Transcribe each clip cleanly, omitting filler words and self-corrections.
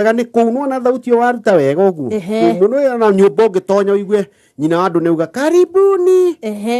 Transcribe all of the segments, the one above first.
Wega nĩ kũu nĩwona thauti ĩyo waruta wega ũguo. Mũno na nyũmba ũngĩtonya ũigue nyina wa andũ nĩ auga karibuni.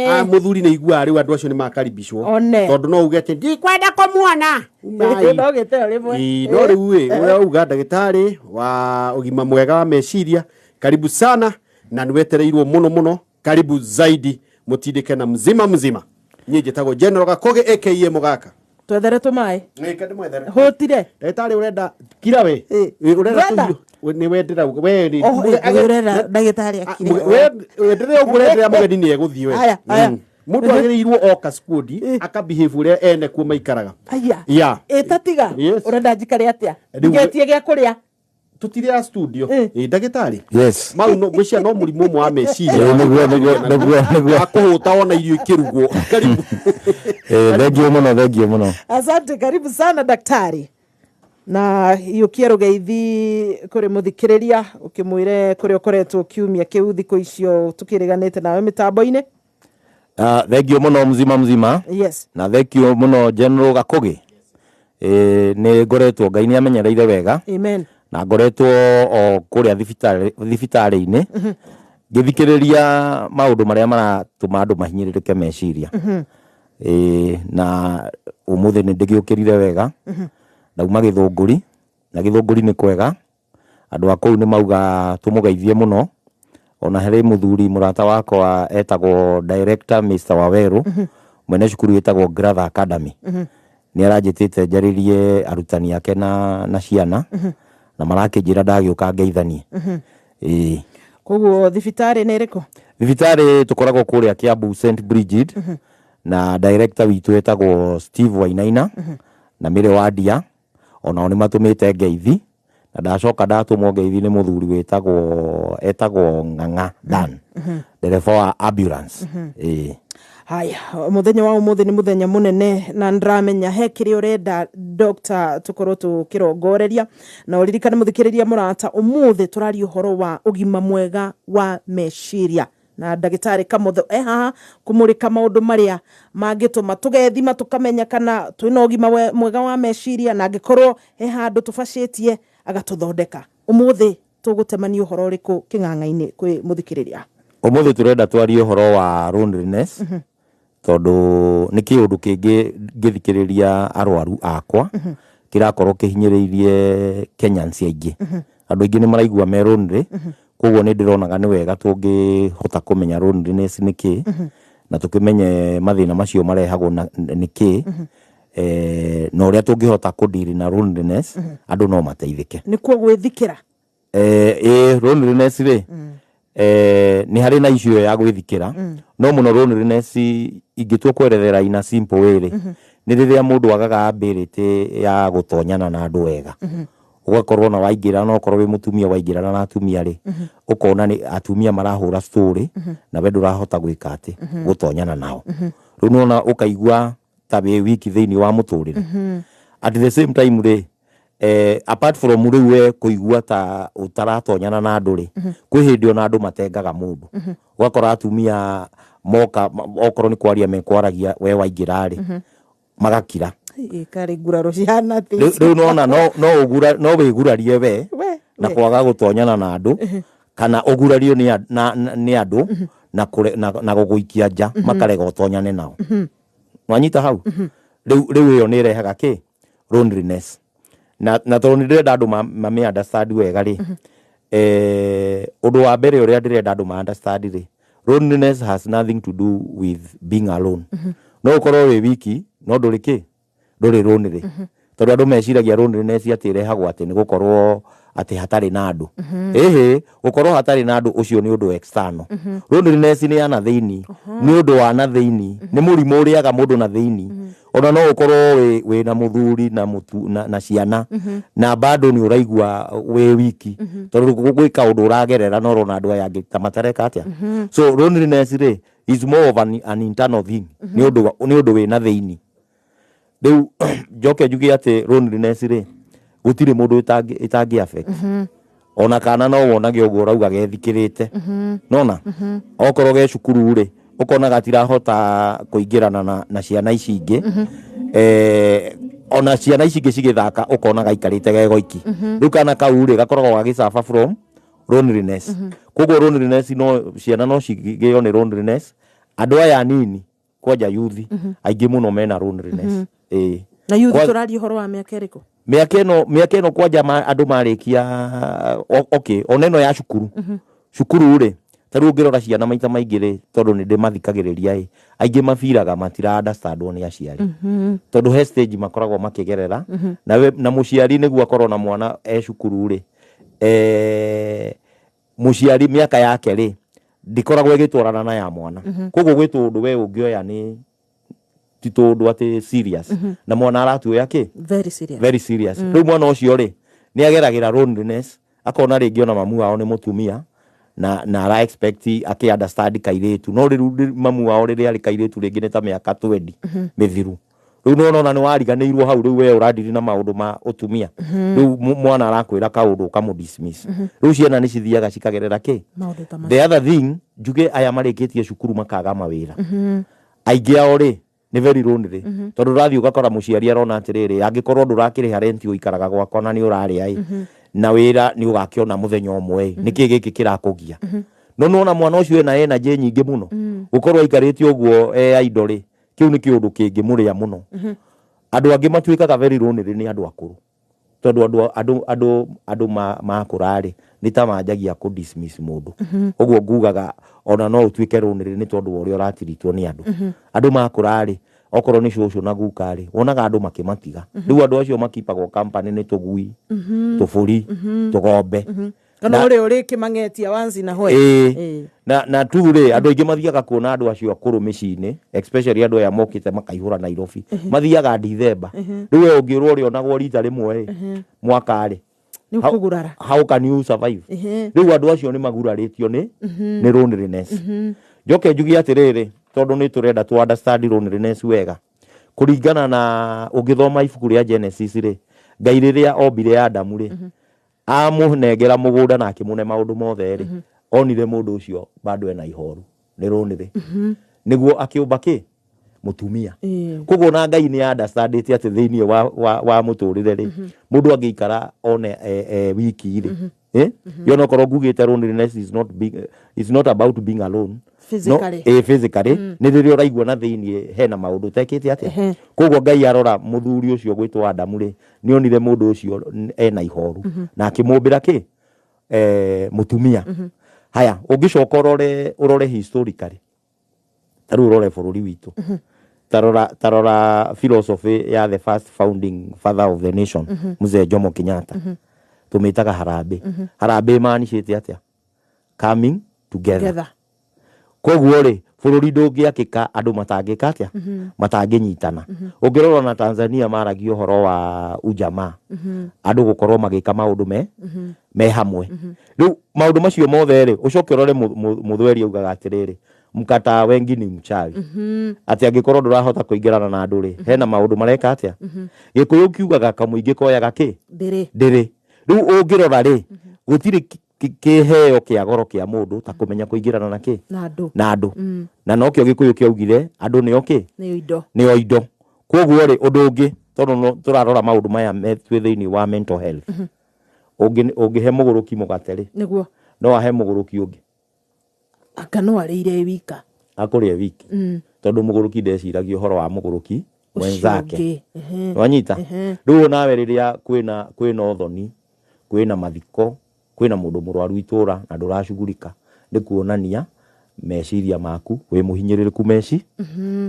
Ah, mũthuri nĩ aiguaga rĩu andũ acio nĩ makaribicwo. One. Tondũ no uge atĩ ndikwenda kũmuona. Umai. No gĩteo rĩmwe. Ĩĩ, no rĩu ĩ ũrĩa auga ndagĩtarĩ wa ũgima mwega wa meciria, karibu sana na nĩ wetereirwo mũno mũno, karibu zaidi mũtindĩke na mzima mzima. Niĩ njĩtagwo General Gakũgĩ aka Mũgaka. Twethere tũmaĩ. Ĩka ndĩmwethere. Hũtire. Ndagĩtarĩ ũrenda kira we. Ĩ. Ĩ, ũrenda Ndwenda? tũirio. Nĩ wendera we nĩ. Oh, ĩ, ũrenda ndagĩtarĩ akire. We ndĩrĩa ũguo ũrendera mũgeni nĩ egũthiĩ we. Aya, aya. Mũndũ agĩrĩirwo oka skundi akabehave ũrĩa ene kuo maikaraga. Aya. Yeah. Ĩtatiga. Yes. Ũrenda njikare atĩa? Rĩu- Ngetie gĩa kũrĩa. Tũtirĩ a studio. Ĩ ndagĩtarĩ. Yes. Mau no ngwĩciria no mũrimũ ũmwe wa meciria. Ĩ, nĩguo, nĩguo, nĩguo, nĩguo. Wa kũhũta ona irio ikĩrugwo. Karibu. Thengiũ mũno, thengiũ mũno. Asante, karibu sana daktari. Na iyũkia rũgeithi kũrĩ mũthikĩrĩria ũkĩmwĩre kũrĩa ũkoretwo kiumia kĩu thikũ icio tũkĩrĩganĩte nawe mĩtambo-inĩ. Thengiũ mũno mzima mzima. Yes. Na thengiũ mũno General Gakũgĩ. Nĩ ngoretwo Ngai nĩ amenyereire wega. Amen. Na ngoretwo o kũrĩa thibitarĩ-inĩ ngĩthikĩrĩria maũndũ marĩa maratũma andũ mahinyĩrĩrĩke meciria. Na ũmũthĩ nĩ ndĩgĩũkĩrire wega. Ndauma Gĩthũngũri, na Gĩthũngũri nĩ kwega. Andũ a kũu nĩ mauga tũmũgeithie mũno. Ona harĩ mũthuri mũrata wakwa etagwo Director Mr. Waweru, mwene cukuru ĩtagwo Gratha Academy. Nĩ aranjĩtĩte njarĩrie arutani ake na ciana, na marakĩnjĩra ndagĩũka ngeithanie. Ĩĩ. Koguo thibitarĩ nĩ ĩrĩkũ? Thibitarĩ tũkoragwo kũrĩa Kiambu St Brigid, na director witũ etagwo Steve Wainaina, na Mary Wadia, onao nĩ matũmĩte ngeithi, na ndacoka ndatũmwo ngeithi nĩ mũthuri wĩtagwo etagwo Ng'ang'a Dan, ndereba wa ambulance. Ĩĩ. Haya, mũthenya wa ũmũthĩ nĩ mũthenya mũnene na ndĩramenya he kĩrĩa ũrenda doctor tũkorwo tũkĩrongoreria, na ũririkane mũthikĩrĩria mũrata, ũmũthĩ tũraria ũhoro wa ũgima mwega wa meciria na ndagĩtarĩ Kamotho e haha kũmũrĩka maũndũ marĩa mangĩtũma tũgethima tũkamenya kana twĩna ũgima mwega wa meciria, na angĩkorwo he handũ tũbacĩtie agatũthondeka. Ũmũthĩ tũgũtemania ũhoro ũrĩkũ kĩng'ang'a-inĩ kwĩ mũthikĩrĩria? Ũmũthĩ tũrenda twarie ũhoro wa loneliness, tondũ nĩ kĩũndũ kĩngĩ ngĩthikĩrĩria arwaru akwa kĩrakorwo kĩhinyĩrĩirie Kenyans aingĩ. Andũ aingĩ nĩ maraigua me lonely, koguo nĩ ndĩronaga nĩ wega tũngĩhota kũmenya loneliness nĩ kĩ, na tũkĩmenye mathĩna macio marehagwo na nĩ kĩ, na ũrĩa tũngĩhota kũdeal na loneliness, andũ no mateithĩke. Nĩkuo gwĩthikĩra? Loneliness rĩ, nĩ harĩ na issue ĩyo ya gwĩthikĩra, no mũno loneliness ingĩtua kwerethera in a simple way rĩ, nĩ rĩrĩa mũndũ agaga ability ya gũtonyana na andũ wega. Ũgakorwo na waingĩra, no ũkorwo wĩ mũtumia waingĩrana na atumia rĩ, ũkona nĩ atumia marahũra story, na we ndũrahota gwĩka atĩ, gũtonyana nao. Rĩu nĩwona ũkaigua ta wĩ wiki thĩinĩ wa mũtũrĩre. At the same time rĩ, apart from rĩu we kũigua ta ũtaratonyana na andũ rĩ, kwĩ hĩndĩ ona andũ matengaga mũndũ. Ũgakora atumia moka, okorwo nĩ kwaria mekwaragia we waingĩra rĩ, magakira. Ĩ, karĩ nguraro cihana atĩ Rĩu nĩwona no wĩgurarie we, We, na we. kwaga gũtonyana na andũ, kana ũgurario nĩ andũ na gũgũikia nja, makarega ũtonyane nao. Nwanyita hau? Rĩu ĩyo nĩ ĩrehaga kĩ? Loneliness. Na tondũ nĩ ndĩrenda andũ mame understand wega rĩ, ũndũ wa mbere ũrĩa ndĩrenda andũ ma understand rĩ, loneliness has nothing to do with being alone. No ũkorwo wĩ wiki, no ndũrĩ kĩ? Ndũrĩ lonely. Tondũ andũ meciragia loneliness atĩ ĩrehagwo atĩ nĩ gũkorwo atĩ hatarĩ na andũ. Ĩhĩ, gũkorwo hatarĩ na andũ ũcio nĩ ũndũ external. Loneliness nĩ ya na thĩinĩ. Nĩ ũndũ wa na thĩinĩ. Nĩ mũrimũ ũrĩaga mũndũ na thĩinĩ. Ona no ũkorwo wĩ na mũthuri na mũtu, na ciana, na bado nĩ ũraigua wĩ wiki. Tondũ gwĩ kaũndũ ũragerera na ũrona andũ aya angĩ ta matareka atĩa. So loneliness rĩ is more of an internal thing. Nĩ ũndũ wĩ na thĩinĩ. Rĩu njoke njuge atĩ loneliness rĩ, gũtirĩ mũndũ ĩtangĩ affect. Ona kana no wonage ũguo ũrauga gethikĩrĩte. Nona? Okorwo ge cukuru rĩ, Ũkona gatirahota kũingĩrana na ciana ici ingĩ. Ona ciana ici ingĩ cigĩthaka, ũkona gaikarĩte gegoiki. Rĩu kana kau rĩ, gakoragwo gagĩsuffer from loneliness. Koguo loneliness, no ciana no cigĩo nĩ loneliness. Andũ aya anini, kwanja youth, aingĩ mũno mena loneliness, ĩĩ. Na youth, tũraria ũhoro wa mĩaka ĩrĩkũ? Mĩaka ĩno kwanja andũ marĩkia, okay, ona ĩno ya cukuru, cukuru rĩ, ta rĩu ũngĩrora ciana maita maingĩ rĩ, tondũ nĩ ndĩmathikagĩrĩria ĩ, aingĩ mabiraga matira understandwo nĩ aciari, tondũ he stage makoragwo makĩgerera na, na mũciari nĩguo akorwo na mwana e cukuru rĩ, mũciari mĩaka yake rĩ ndĩkoragwo ĩgĩtwarana na ya mwana. Koguo gwĩ tũũndũ we ũngĩoya nĩ ti tũũndũ atĩ serious, na mwana aratuoya kĩ? Very serious. Very serious. Rĩu mwana ũcio rĩ, nĩ ageragĩra loneliness, akona rĩngĩ ona mamu wao nĩ mũtumia na ara expect akĩ understand kairĩtu, no rĩu mamu wao rĩrĩa arĩ kairĩtu rĩngĩ nĩ ta mĩaka 20 mĩthiru. Rĩu nĩ ũrona nĩ wariganĩirwo hau. Rĩu we ũrandiri na maũndũ ma ũtumia. Rĩu mwana arakwĩra kaũndũ, ũkamũ dismiss. Rĩu ciana nĩ cithiaga cikagerera kĩ? Maũndũ ta macio. The other thing njuge, aya marĩkĩtie cukuru makaga mawĩra, aingĩ ao rĩ nĩ very lonely, tondũ ũrathiĩ ũgakora mũciari arona atĩrĩrĩ, angĩkorwo ndũrakĩrĩha rent, ũikaraga gwakwa na nĩ ũrarĩa ĩ, na wĩra nĩ ũgakĩona mũthenya ũmwe ĩ, nĩkĩ gĩkĩ kĩrakũgia? No nĩwona mwana ũcio ena energy nyingĩ mũno, gũkorwo aikarĩte ũguo e idle rĩ, kĩu nĩ kĩũndũ kĩngĩmũrĩa mũno. Andũ angĩ matuĩkaga very lonely nĩ andũ akũrũ, tondũ andũ makũra rĩ, nĩ ta manjagia kũ dismiss mũndũ. Ũguo ngugaga ona no ũtuĩke lonely nĩ tondũ wa ũrĩa ũratiritwo nĩ andũ. Andũ makũra rĩ, okorwo nĩ cũcũ na guka rĩ, wonaga andũ makĩmatiga. Rĩu andũ acio makipagwo company nĩ tũgui, tũbũri, tũgombe. Kana ũrĩa ũrĩkĩmang'etia once in a while. Ĩĩ. Ĩĩ. Na tu rĩ, andũ aingĩ mathiaga kuona andũ acio akũrũ mĩciĩ-inĩ, especially andũ aya mokĩte makaihũra Nairobi, mathiaga Dithemba. Rĩu we ũngĩrwo ũrĩonagwo rita rĩmwe ĩ mwaka rĩ, Nĩ ũkũgurara. How can you survive? Rĩu andũ acio nĩ magurarĩtio nĩ loneliness. Njoke njuge atĩrĩrĩ, tondũ nĩ tũrenda tu understand loneliness wega, kũringana na ũngĩthoma ibuku rĩa Genesis rĩ, Ngai rĩrĩa ombire Adamu rĩ, amũnengera mũgũnda na akĩmũne maũndũ mothe rĩ, onire mũndũ ũcio bado ena ihoru, nĩ lonely, nĩguo akĩũmba kĩ? Mũtumia. Koguo na Ngai nĩ understandĩte atĩ thĩinĩ wa mũtũrĩre rĩ, mũndũ angĩikara one wiki rĩ, yona okorwo ngugĩte loneliness is not about being alone. Physically. No, physically nĩ rĩrĩa ũraigua na thĩinĩ hena maũndũ ũtekĩte atĩa. Koguo Ngai arora mũthuri ũcio gwĩtwo Adamu rĩ, nĩ onire mũndũ ũcio ena ihoru na akĩmũmbĩra kĩ? Mũtumia. Haya, ũngĩcoka ũrore historically, ta rĩu ũrore bũrũri witũ, ta rora philosophy ya the first founding father of the nation, Mzee Jomo Kenyatta. Tũmĩtaga harambee. Harambee ĩmanicĩte atĩa? Coming together. Together. Koguo rĩ, bũrũri ndũngĩakĩka andũ matangĩka atĩa? Matangĩnyitana. Ũngĩrora na Tanzania, maragia ũhoro wa ujamaa, andũ gũkorwo magĩka maũndũ me hamwe. Rĩu maũndũ macio mothe rĩ, ũcoke ũrore mũthweri augaga atĩrĩrĩ, mkataa wengi ni mchawi, atĩ angĩkorwo ndũrahota kũingĩrana na andũ rĩ, hena maũndũ mareka atĩa? Gĩkũyũ kiugaga kamũingĩ koyaga kĩ? Ndĩrĩ. Ndĩrĩ. Rĩu ũngĩrora rĩ, gũtirĩ kĩheo kĩa goro kĩa mũndũ ta kũmenya kũingĩrana na kĩ? Na andũ. Na andũ. Na nokĩo Gĩkũyũ kĩaugire andũ nĩo kĩ? Nĩo indo. Nĩo indo. Koguo rĩ, ũndũ ũngĩ, tondũ no tũrarora maũndũ maya twĩ thĩinĩ wa mental health, ũngĩhe mũgũrũki mũgate rĩ, no ahe mũgũrũki ũngĩ? Anga no arĩire wika. Akũrĩa wiki, tondũ mũgũrũki ndeciragia ũhoro wa mũgũrũki ũcio mwenzake. Ũngĩ. Wanyita? Rĩu onawe rĩrĩa kwĩna ũthoni, kwĩna mathiko, kwĩna mũndũ mũrwaru itũra na ndũracugurika, nĩ kuonania meciria maku wĩ mũhinyĩrĩrĩku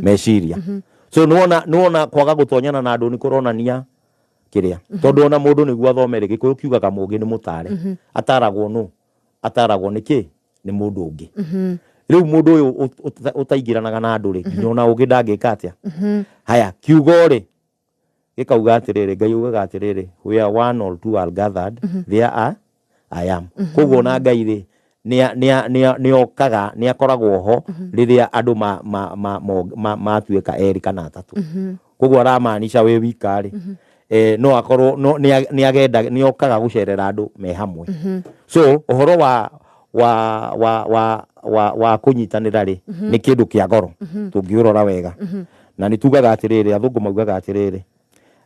meciria. So nĩwona kwaga gũtonyana na andũ nĩ kũronania kĩrĩa, tondũ ona mũndũ nĩguo athome rĩ, Gĩkũyũ kiugaga mũũgĩ nĩ mũtare. Ataragwo nũ? Ataragwo nĩ kĩ? Nĩ mũndũ ũngĩ. Rĩu mũndũ ũyũ ũtaingĩranaga na andũ rĩ, nginya ona ũngĩ ndangĩka atĩa? Haya, kiugo rĩ gĩkauga atĩrĩrĩ, Ngai augaga atĩrĩrĩ, "Where one or two are gathered, there are I am." Koguo ona Ngai rĩ, nĩ akoragwo ho rĩrĩa andũ matuĩka erĩ kana atatũ. Koguo aramaanisha wĩ wika rĩ, no akorwo no nĩ agenda, nĩ okaga gũcerera andũ me hamwe. So ũhoro wa wa wa wa wa wa kũnyitanĩra rĩ nĩ kĩndũ kĩa goro tũngĩũrora wega. Na nĩ tugaga atĩrĩrĩ, athũngũ maugaga atĩrĩrĩ,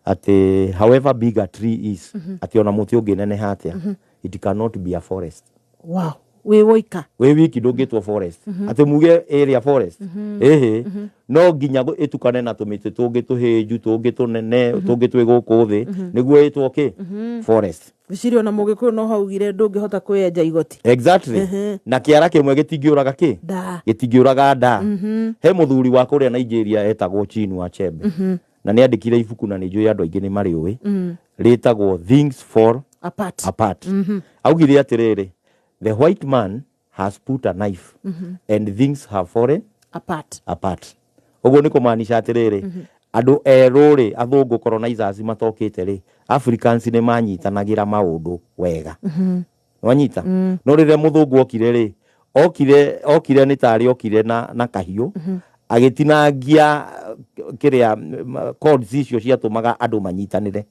atĩ however big a tree is, atĩ ona mũtĩ ũngĩneneha atĩa, it cannot be a forest. Wow, wĩ woika. Wĩ wiki ndũngĩtwo forest, atĩ muge area forest, ĩhĩ, no nginya ĩtukane na tũmĩtĩ tũngĩ tũhĩnju, tũngĩ tũnene, tũngĩ twĩ gũkũ thĩ, nĩguo ĩtwo kĩ? Forest. Ngwĩciria ona Mũgĩkũyũ no haugire ndũngĩhota kwĩenja igoti. Exactly. Na kĩara kĩmwe gĩtingĩũraga kĩ? Ndaa. Gĩtingĩũraga ndaa. He mũthuri wa kũrĩa Nigeria etagwo Chinua Achebe, na nĩ andĩkire ibuku, na nĩ njũĩ andũ aingĩ nĩ marĩũĩ, rĩtagwo Things Fall Apart. Apart. Augire atĩrĩrĩ, "The white man has put a knife and things have fallen apart." Apart. Ũguo nĩ kũmaanisha atĩrĩrĩ, andũ erũ rĩ, athũngũ colonizers matokĩte rĩ, Africans nĩ manyitanagĩra maũndũ wega, wanyita? No rĩrĩa mũthũngũ okire rĩ, okire nĩ tarĩ okire na kahiũ, agĩtinangia kĩrĩa cords icio ciatũmaga andũ manyitanĩre,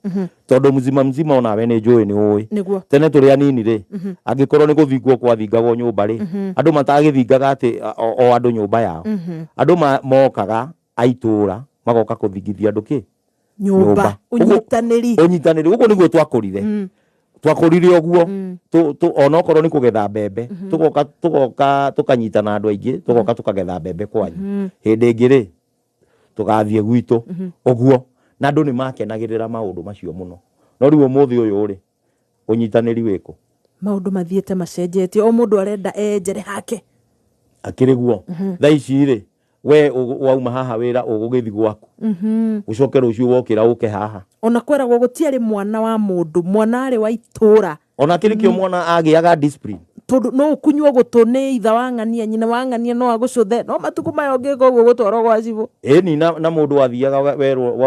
tondũ mzima mzima onawe nĩ njũĩ nĩ ũĩ tene tũrĩ anini rĩ, angĩkorwo nĩ gũthingwo kwathingagwo nyũmba rĩ, andũ matagĩthingaga atĩ o andũ nyũmba yao, andũ mokaga a itũũra magoka kũthingithia andũ kĩ? Nyũmba. Ũnyitanĩri. Ũnyitanĩri. Ũguo nĩguo twakũrire, twakũrire ũguo. Onokorwo nĩ kũgetha mbembe, tũgoka tũkanyitana andũ aingĩ, tũgoka tũkagetha mbembe kwanyu, hĩndĩ ĩngĩ rĩ tũgathiĩ gwitũ ũguo, na andũ nĩ makenagĩrĩra maũndũ macio mũno. No rĩu ũmũthĩ ũyũ rĩ, ũnyitanĩri wĩkũ? Maũndũ mathiĩte macenjetie, o mũndũ arenda enjere hake. Akĩrĩ guo thaa ici rĩ, we wauma haha wĩra ũgũgĩthi gwaku, ũcoke rũciũ wokĩra ũke haha. Ona kweragwo gũtiarĩ mwana wa mũndũ, mwana arĩ wa itũũra. Ona kĩrĩ kĩo mwana agĩaga discipline. Tondũ no ũkunywo gũtũ nĩ itha wa ng'ania, nyina wa ng'ania, no agũcũthe, no matukũ maya ũngĩka ũguo gũtwarwo gwa cibũ. Ĩni, na mũndũ athiaga werwo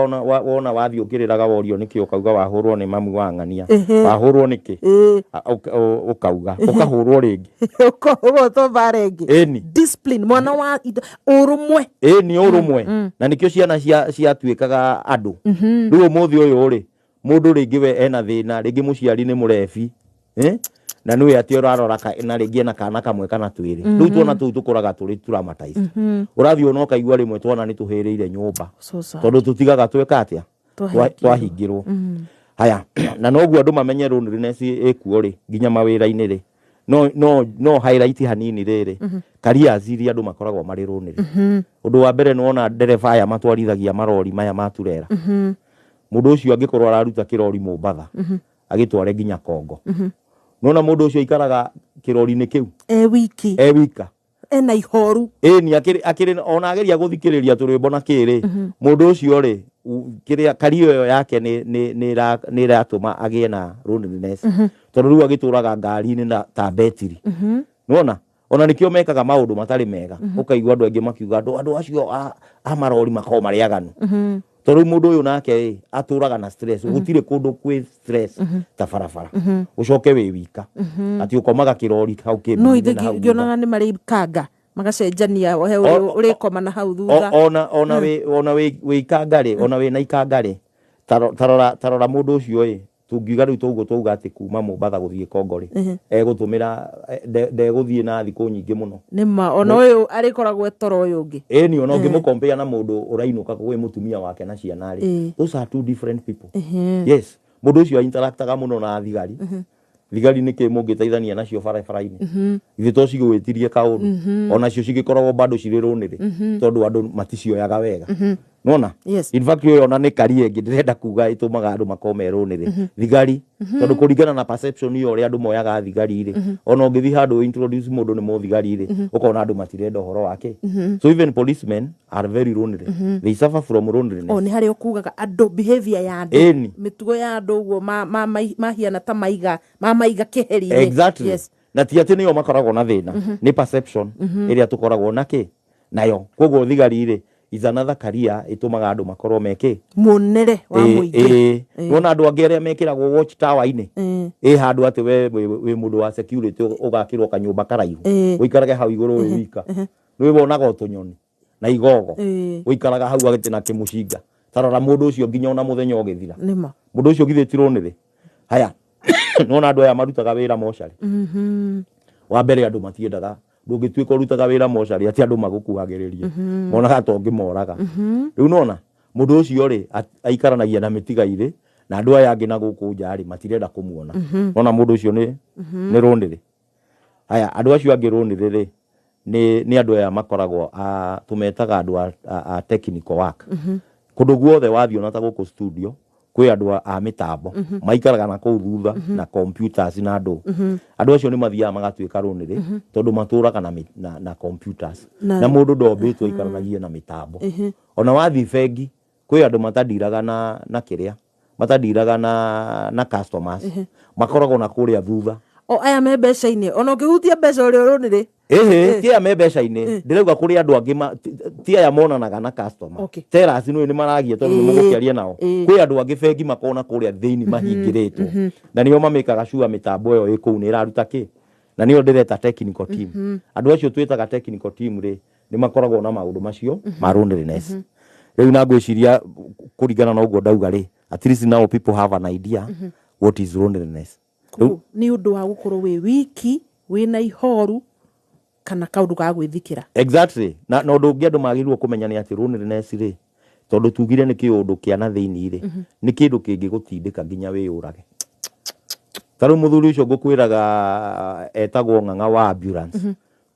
wona wathiĩ ũkĩrĩraga, worio nĩkĩ, ũkauga wahũrwo nĩ mamu wa ng'ania. Wahũrwo nĩkĩ? Ũkauga ũkahũrwo rĩngĩ. Ũgotwo mbara ĩngĩ. Ĩni. Discipline, mwana wa ũrũmwe. Ĩni, ũrũmwe, na nĩkĩo ciana ciatuĩkaga andũ. Rĩu ũmũthĩ ũyũ rĩ, mũndũ rĩngĩ we ena thĩna, rĩngĩ mũciari nĩ mũrebi, eh? Na nĩwe atĩ ũrarora na rĩngĩ ena kana kamwe kana twĩrĩ. Rĩu twana tũu tũkũraga tũrĩ traumatized. Ũrathiĩ ona ũkaigua rĩmwe twana nĩ tũhĩrĩire nyũmba. So sad. Tondũ tũtigaga tweka atĩa? Twahingĩrwo. Twahingĩrwo. Haya, na noguo andũ mamenye loneliness ĩkuo rĩ, nginya mawĩra-inĩ rĩ, no highlight hanini rĩrĩ, careers iria andũ makoragwo marĩ lonely. Ũndũ wa mbere, nĩwona ndereba aya matwarithagia marori maya ma turera, mũndũ ũcio angĩkorwo araruta kĩrori Mombatha agĩtware nginya Kongo, nona mũndũ ũcio aikaraga kĩrori-inĩ kĩu e wiki. E wika. Ena ihoru. Ĩni, akĩrĩ ona ageria gũthikĩrĩria tũrwĩmbo na kĩrĩ, mũndũ ũcio rĩ, kĩrĩa career ĩyo yake nĩ ĩratũma agĩe na loneliness, tondũ rĩu agĩtũraga ngari-inĩ na ta betiri. Nĩwona ona nĩkĩo mekaga maũndũ matarĩ mega, ũkaigua andũ aingĩ makiuga andũ acio a marori makoragwo marĩ aganu, tondũ rĩu mũndũ ũyũ nake ĩ atũraga na stress. Gũtirĩ kũndũ kwĩ stress ta barabara, ũcoke wĩ wika, atĩ ũkomaga kĩrori hau No kĩmbinĩ ithe na hau thutha. Ngĩonaga nĩ marĩ kanga magacenjania, he ũrĩkoma na hau thutha. Ona wĩ ikanga rĩ, ona wĩ na ikanga rĩ, tarora mũndũ ũcio ĩ, tũngiuga rĩu toguo twauga atĩ kuma Mombatha gũthiĩ Kongo rĩ, egũtũmĩra ndegũthiĩ na thikũ nyingĩ mũno. Nĩ ma ona ũyũ arĩkoragwo etoro ũyũ ũngĩ. Ĩni, ona ũngĩmũkompea na mũndũ ũrainũka kwĩ mũtumia wake na ciana rĩ, those are two different people. Yes, mũndũ ũcio interactaga mũno na thigari. Thigari nĩ kĩ mũngĩteithania nacio barabara-inĩ? Ithuĩ to cigũgĩtirie kaũndũ, onacio cigĩkoragwo bado cirĩ rũnĩrĩ, tondũ andũ maticioyaga wega, nona? Yes. In fact, ũyũ ona nĩ career ĩngĩ ndĩrenda kuga ĩtũmaga andũ makorwo me rũnĩrĩ, thigari, tondũ kũringana na perception ĩyo ũrĩa andũ moyaga thigari rĩ, ona ũngĩthiĩ handũ introduce mũndũ nĩ mũthigari rĩ, ũkona andũ matirenda ũhoro wake. So even policemen are very lonely, they suffer from loneliness. O nĩ harĩa ũkugaga andũ, behavior ya andũ, Ĩni. mĩtugo ya andũ ũguo mahiana ta maiga mamaiga kĩheri-inĩ. Exactly. Na ti atĩ nĩo makoragwo na thĩna, nĩ perception ĩrĩa tũkoragwo na kĩ nayo. Koguo thigari rĩ is another career ĩtũmaga andũ makorwo mekĩ? Muonere wa mũingĩ. Nona andũ angĩ arĩa mekĩragwo watch tower-inĩ, ĩ handũ atĩ we wĩ mũndũ wa security, ũgakĩrwo kanyũmba karaihu, ũikarage hau igũrũ wĩ wika, nĩ wonaga o tũnyoni na igogo, ũikaraga hau agĩtĩ na kĩmũcinga. Tarora mũndũ ũcio nginya ona mũthenya ũgĩthira. Nĩma. Mũndũ ũcio githĩ ti lonely? Haya, nona andũ aya marutaga wĩra mocarĩ, Wa mbere andũ matiendaga, ndũngĩtuĩka ũrutaga wĩra mocarĩ atĩ andũ magũkuhagĩrĩrie, monaga ta ũngĩmoraga. Rĩu nona mũndũ ũcio rĩ, aikaranagia na mĩtigairĩ na andũ aya angĩ na gũkũ nja rĩ, matirenda kũmuona. Nona mũndũ ũcio nĩ lonely. Haya, andũ acio angĩ lonely rĩ, nĩ andũ aya makoragwo a tũmetaga andũ a technical work. Kũndũ guothe wathiĩ ona ta gũkũ studio, kwĩ andũ a mĩtambo maikaraga na kũu thutha na computers na andũ. Andũ acio nĩ mathiaga magatuĩka lonely tondũ matũraga na computers. Na mũndũ ndombĩtwo aikaranagie na mĩtambo. Ona wathiĩ bengi, kwĩ andũ matadiraga na kĩrĩa matadiraga na customers, makoragwo na kũrĩa thutha. O aya me mbeca-inĩ, ona ũngĩhutia mbeca ũrĩa ũrũnĩrĩ. Ĩhĩ, ti aya me mbeca-inĩ, ndĩrauga kũrĩ andũ angĩ ti aya monanaga na customer. Teras nĩ maragia tondũ nĩ mũgũkĩaria nao. Kwĩ andũ angĩ bengi makona kũrĩa thĩinĩ mahingĩrĩtwo, na nĩo mamĩkaga sure mĩtambo ĩyo ĩ kũu nĩ ĩraruta kĩ, na nĩo ndĩreta technical team. Andũ acio twĩtaga technical team rĩ, nĩ makoragwo na maũndũ macio ma loneliness. Rĩu na ngwĩciria kũringana na ũguo ndauga rĩ, at least now people have an idea what is loneliness. Koguo nĩ ũndũ wa gũkorwo wĩ wiki, wĩna ihoru kana kaũndũ ga gwĩthikĩra. Exactly. Na ũndũ ũngĩ andũ magĩrĩirwo kũmenya nĩ atĩ loneliness rĩ, tondũ tugire nĩ kĩũndũ kĩa na thĩinĩ rĩ, nĩ kĩndũ kĩngĩgũtindĩka nginya wĩyũrage. Ta rĩu mũthuri ũcio ngũkwĩraga etagwo Ng'ang'a wa ambulance,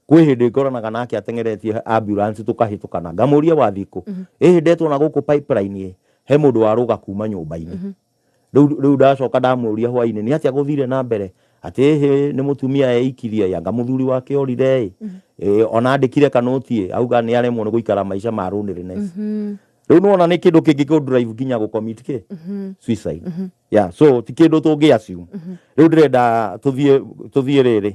kwĩ hĩndĩ ngoranaga nake ateng'eretie ambulance tũkahĩtũkana, ngamũria wathiĩ kũ? Ĩhĩ, ndetwo na gũkũ pipeline ĩ, he mũndũ warũga kuma nyũmba-inĩ. Rĩu ndacoka ndamũria hwainĩ nĩ atĩa gũthire na mbere, atĩ ĩhĩ, nĩ mũtumia eikirie, anga mũthuri wake orire ĩ, ona andĩkire kanoti ĩ, auga nĩ aremwo nĩ gũikara maica ma loneliness. Rĩu nĩwona nĩ kĩndũ kĩngĩ kũ drive nginya gũ commit kĩ suicide. Yeah, so ti kĩndũ tũngĩ assume. Rĩu ndĩrenda tũthiĩ rĩrĩ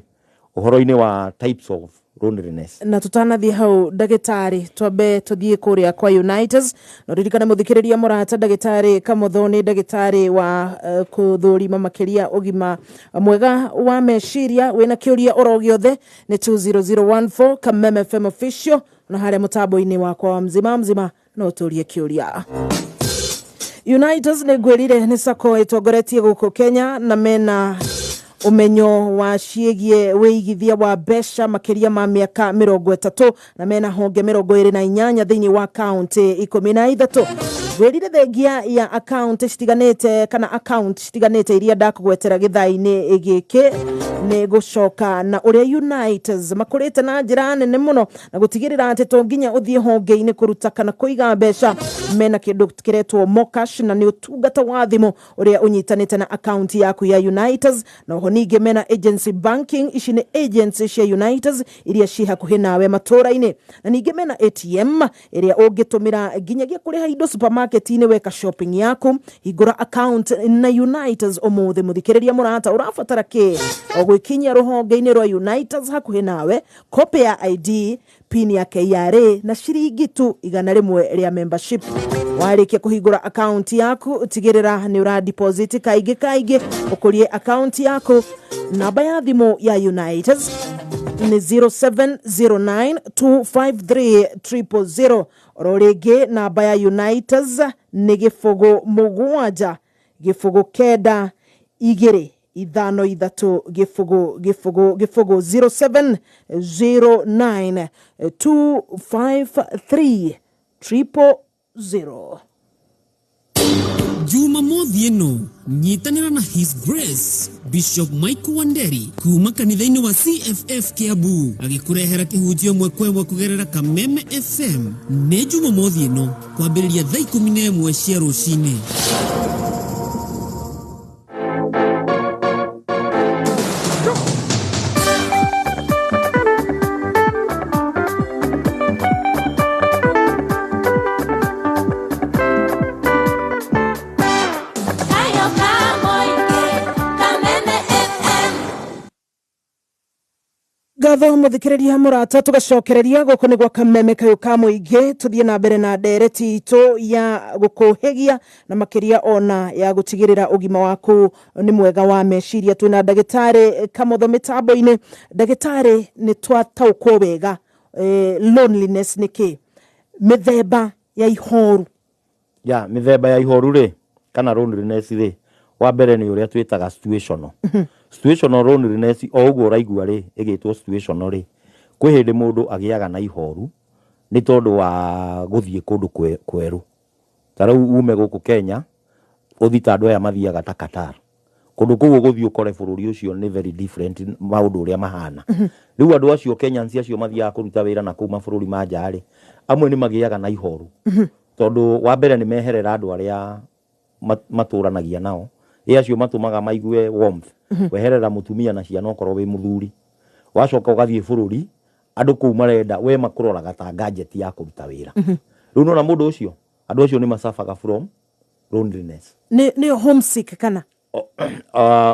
ũhoro-inĩ wa types of loneliness. Na tutanathiĩ hau, ndagĩtarĩ, twambe tũthiĩ kũrĩa kwa Unitas, na ũririkane mũthikĩrĩria mũrata, ndagĩtarĩ Kamotho nĩ ndagĩtarĩ wa kũthũrima makĩria ũgima mwega wa meciria. Wĩna kĩũria oro gĩothe nĩ 20014 Kameme FM official, na harĩa mũtambo-inĩ wakwa wa mzima mzima no ũtũrie kĩũria. Unitas nĩ ngwĩrire nĩ sacco ĩtongoretie gũkũ Kenya, na mena ũmenyo wa ciĩgiĩ wĩigithia wa mbeca makĩria ma mĩaka 30, na mena honge 28 thĩinĩ wa kaunti 13. Ngwĩrire thengia ya akaunti citiganĩte kana account citiganĩte iria ndakũgwetera gĩthaa-inĩ gĩkĩ, nĩ gũcoka na ũrĩa Unitas makũrĩte na njĩra nene mũno na gũtigĩrĩra atĩ to nginya ũthiĩ honge-inĩ kũruta kana kũiga mbeca. Mena kĩndũ kĩretwo Mocash, na nĩ ũtungata wa thimũ ũrĩa ũnyitanĩte na akaunti yaku ya Unitas. Na oho ningĩ mena agency banking, ici nĩ agency cia Unitas iria ci hakuhĩ nawe matũũra-inĩ, na ningĩ mena ATM ĩrĩa ũngĩtũmĩra nginyagia kũrĩha indo supermarket-inĩ weka shopping yaku. Hingũra account na Unitas ũmũthĩ. Mũthikĩrĩria mũrata, ũrabatara kĩ? O gwĩkinyia rũhonge-inĩ rwa Unitas hakuhĩ nawe, copy ya ID, pin ya KRA na ciringi tu 100 rĩa membership. Warĩkia kũhingũra account yaku, tigĩrĩra nĩ ũra deposit kaingĩ kaingĩ ũkũrie account yaku. Namba ya thimũ ya Unitas nĩ 0709253000. Oro rĩngĩ, namba ya Unitas nĩ 07 0 9 2 5 3 0 0 0, 0709 253 000. Jumamothi ĩno nyitanĩra na His Grace Bishop Michael Wanderi kuma kanitha-inĩ wa CFF Kiambu agĩkũrehera kĩhunjio ĩmwe kwa ĩmwe kũgerera Kameme FM. Nĩ Jumamothi ĩno kwambĩrĩria thaa 11 cia rũcinĩ. Kayo Kamoike, Kameme FM. Ngatho mũthikĩrĩria mũrata, tũgacokereria gũkũ nĩ gwa Kameme kayũ ka mũingĩ. Tũthiĩ na mbere na ndereti itũ ya gũkũhĩgia na makĩria ona ya gũtigĩrĩra ũgima waku nĩ mwega wa meciria. Twĩna ndagĩtarĩ Kamotho mĩtambo-inĩ. Ndagĩtarĩ, nĩ twataũkwo wega loneliness nĩ kĩ, mĩthemba ya ihoru. Ya mĩthemba ya ihoru rĩ, kana loneliness rĩ, wa mbere nĩ ũrĩa twĩtaga situational. Situational loneliness, o ũguo ũraigua rĩ ĩgĩtwo situational rĩ, kwĩ hĩndĩ mũndũ agĩaga na ihoru nĩ tondũ wa gũthiĩ kũndũ kwerũ. Ta rĩu ume gũkũ Kenya ũthiĩ ta andũ aya mathiaga ta Qatar, kũndũ kũu ũgũthiĩ ũkore bũrũri ũcio nĩ very different maũndũ ũrĩa mahana. Rĩu andũ acio Kenyans acio mathiaga kũruta wĩra na kũu mabũrũri ma nja rĩ, amwe nĩ magĩaga na ihoru tondũ wa mbere nĩ meherera andũ arĩa matũranagia nao, ĩ acio matũmaga maigue warmth. Weherera mũtumia na ciana okorwo wĩ mũthuri, wacoka ũgathiĩ bũrũri andũ kũu marenda we makũroraga ta gadget ya kũruta wĩra. Rĩu nona mũndũ ũcio, andũ acio nĩ macabaga from loneliness. Nĩ homesick kana?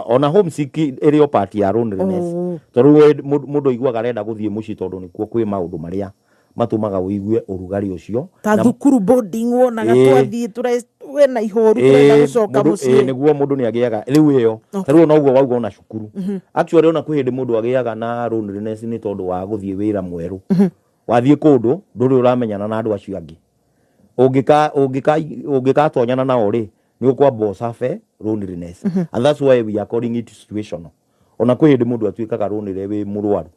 Ona homesick ĩrĩ o part ya loneliness. Tondũ we mũndũ aiguaga arenda gũthiĩ mũciĩ tondũ nĩkuo kwĩ maũndũ marĩa matũmaga ũigue ũrugarĩ ũcio. Ta thukuru boarding wonaga twathiĩ wena ihoru, tũrenda gũcoka mũciĩ. Nĩguo mũndũ nĩ agĩaga rĩu ĩyo. Ta rĩu ona ũguo wauga ona cukuru, actually ona kwĩ hĩndĩ mũndũ agĩaga na loneliness nĩ tondũ wa gũthiĩ wĩra mwerũ. Wathiĩ kũndũ ndũrĩ ũramenyana na andũ acio angĩ, ũngĩkatonyana nao rĩ, nĩ ũkwamba ũcabe loneliness, and that's why we are calling it situational. Ona kwĩ hĩndĩ mũndũ atuĩkaga lonely wĩ mũrwaru,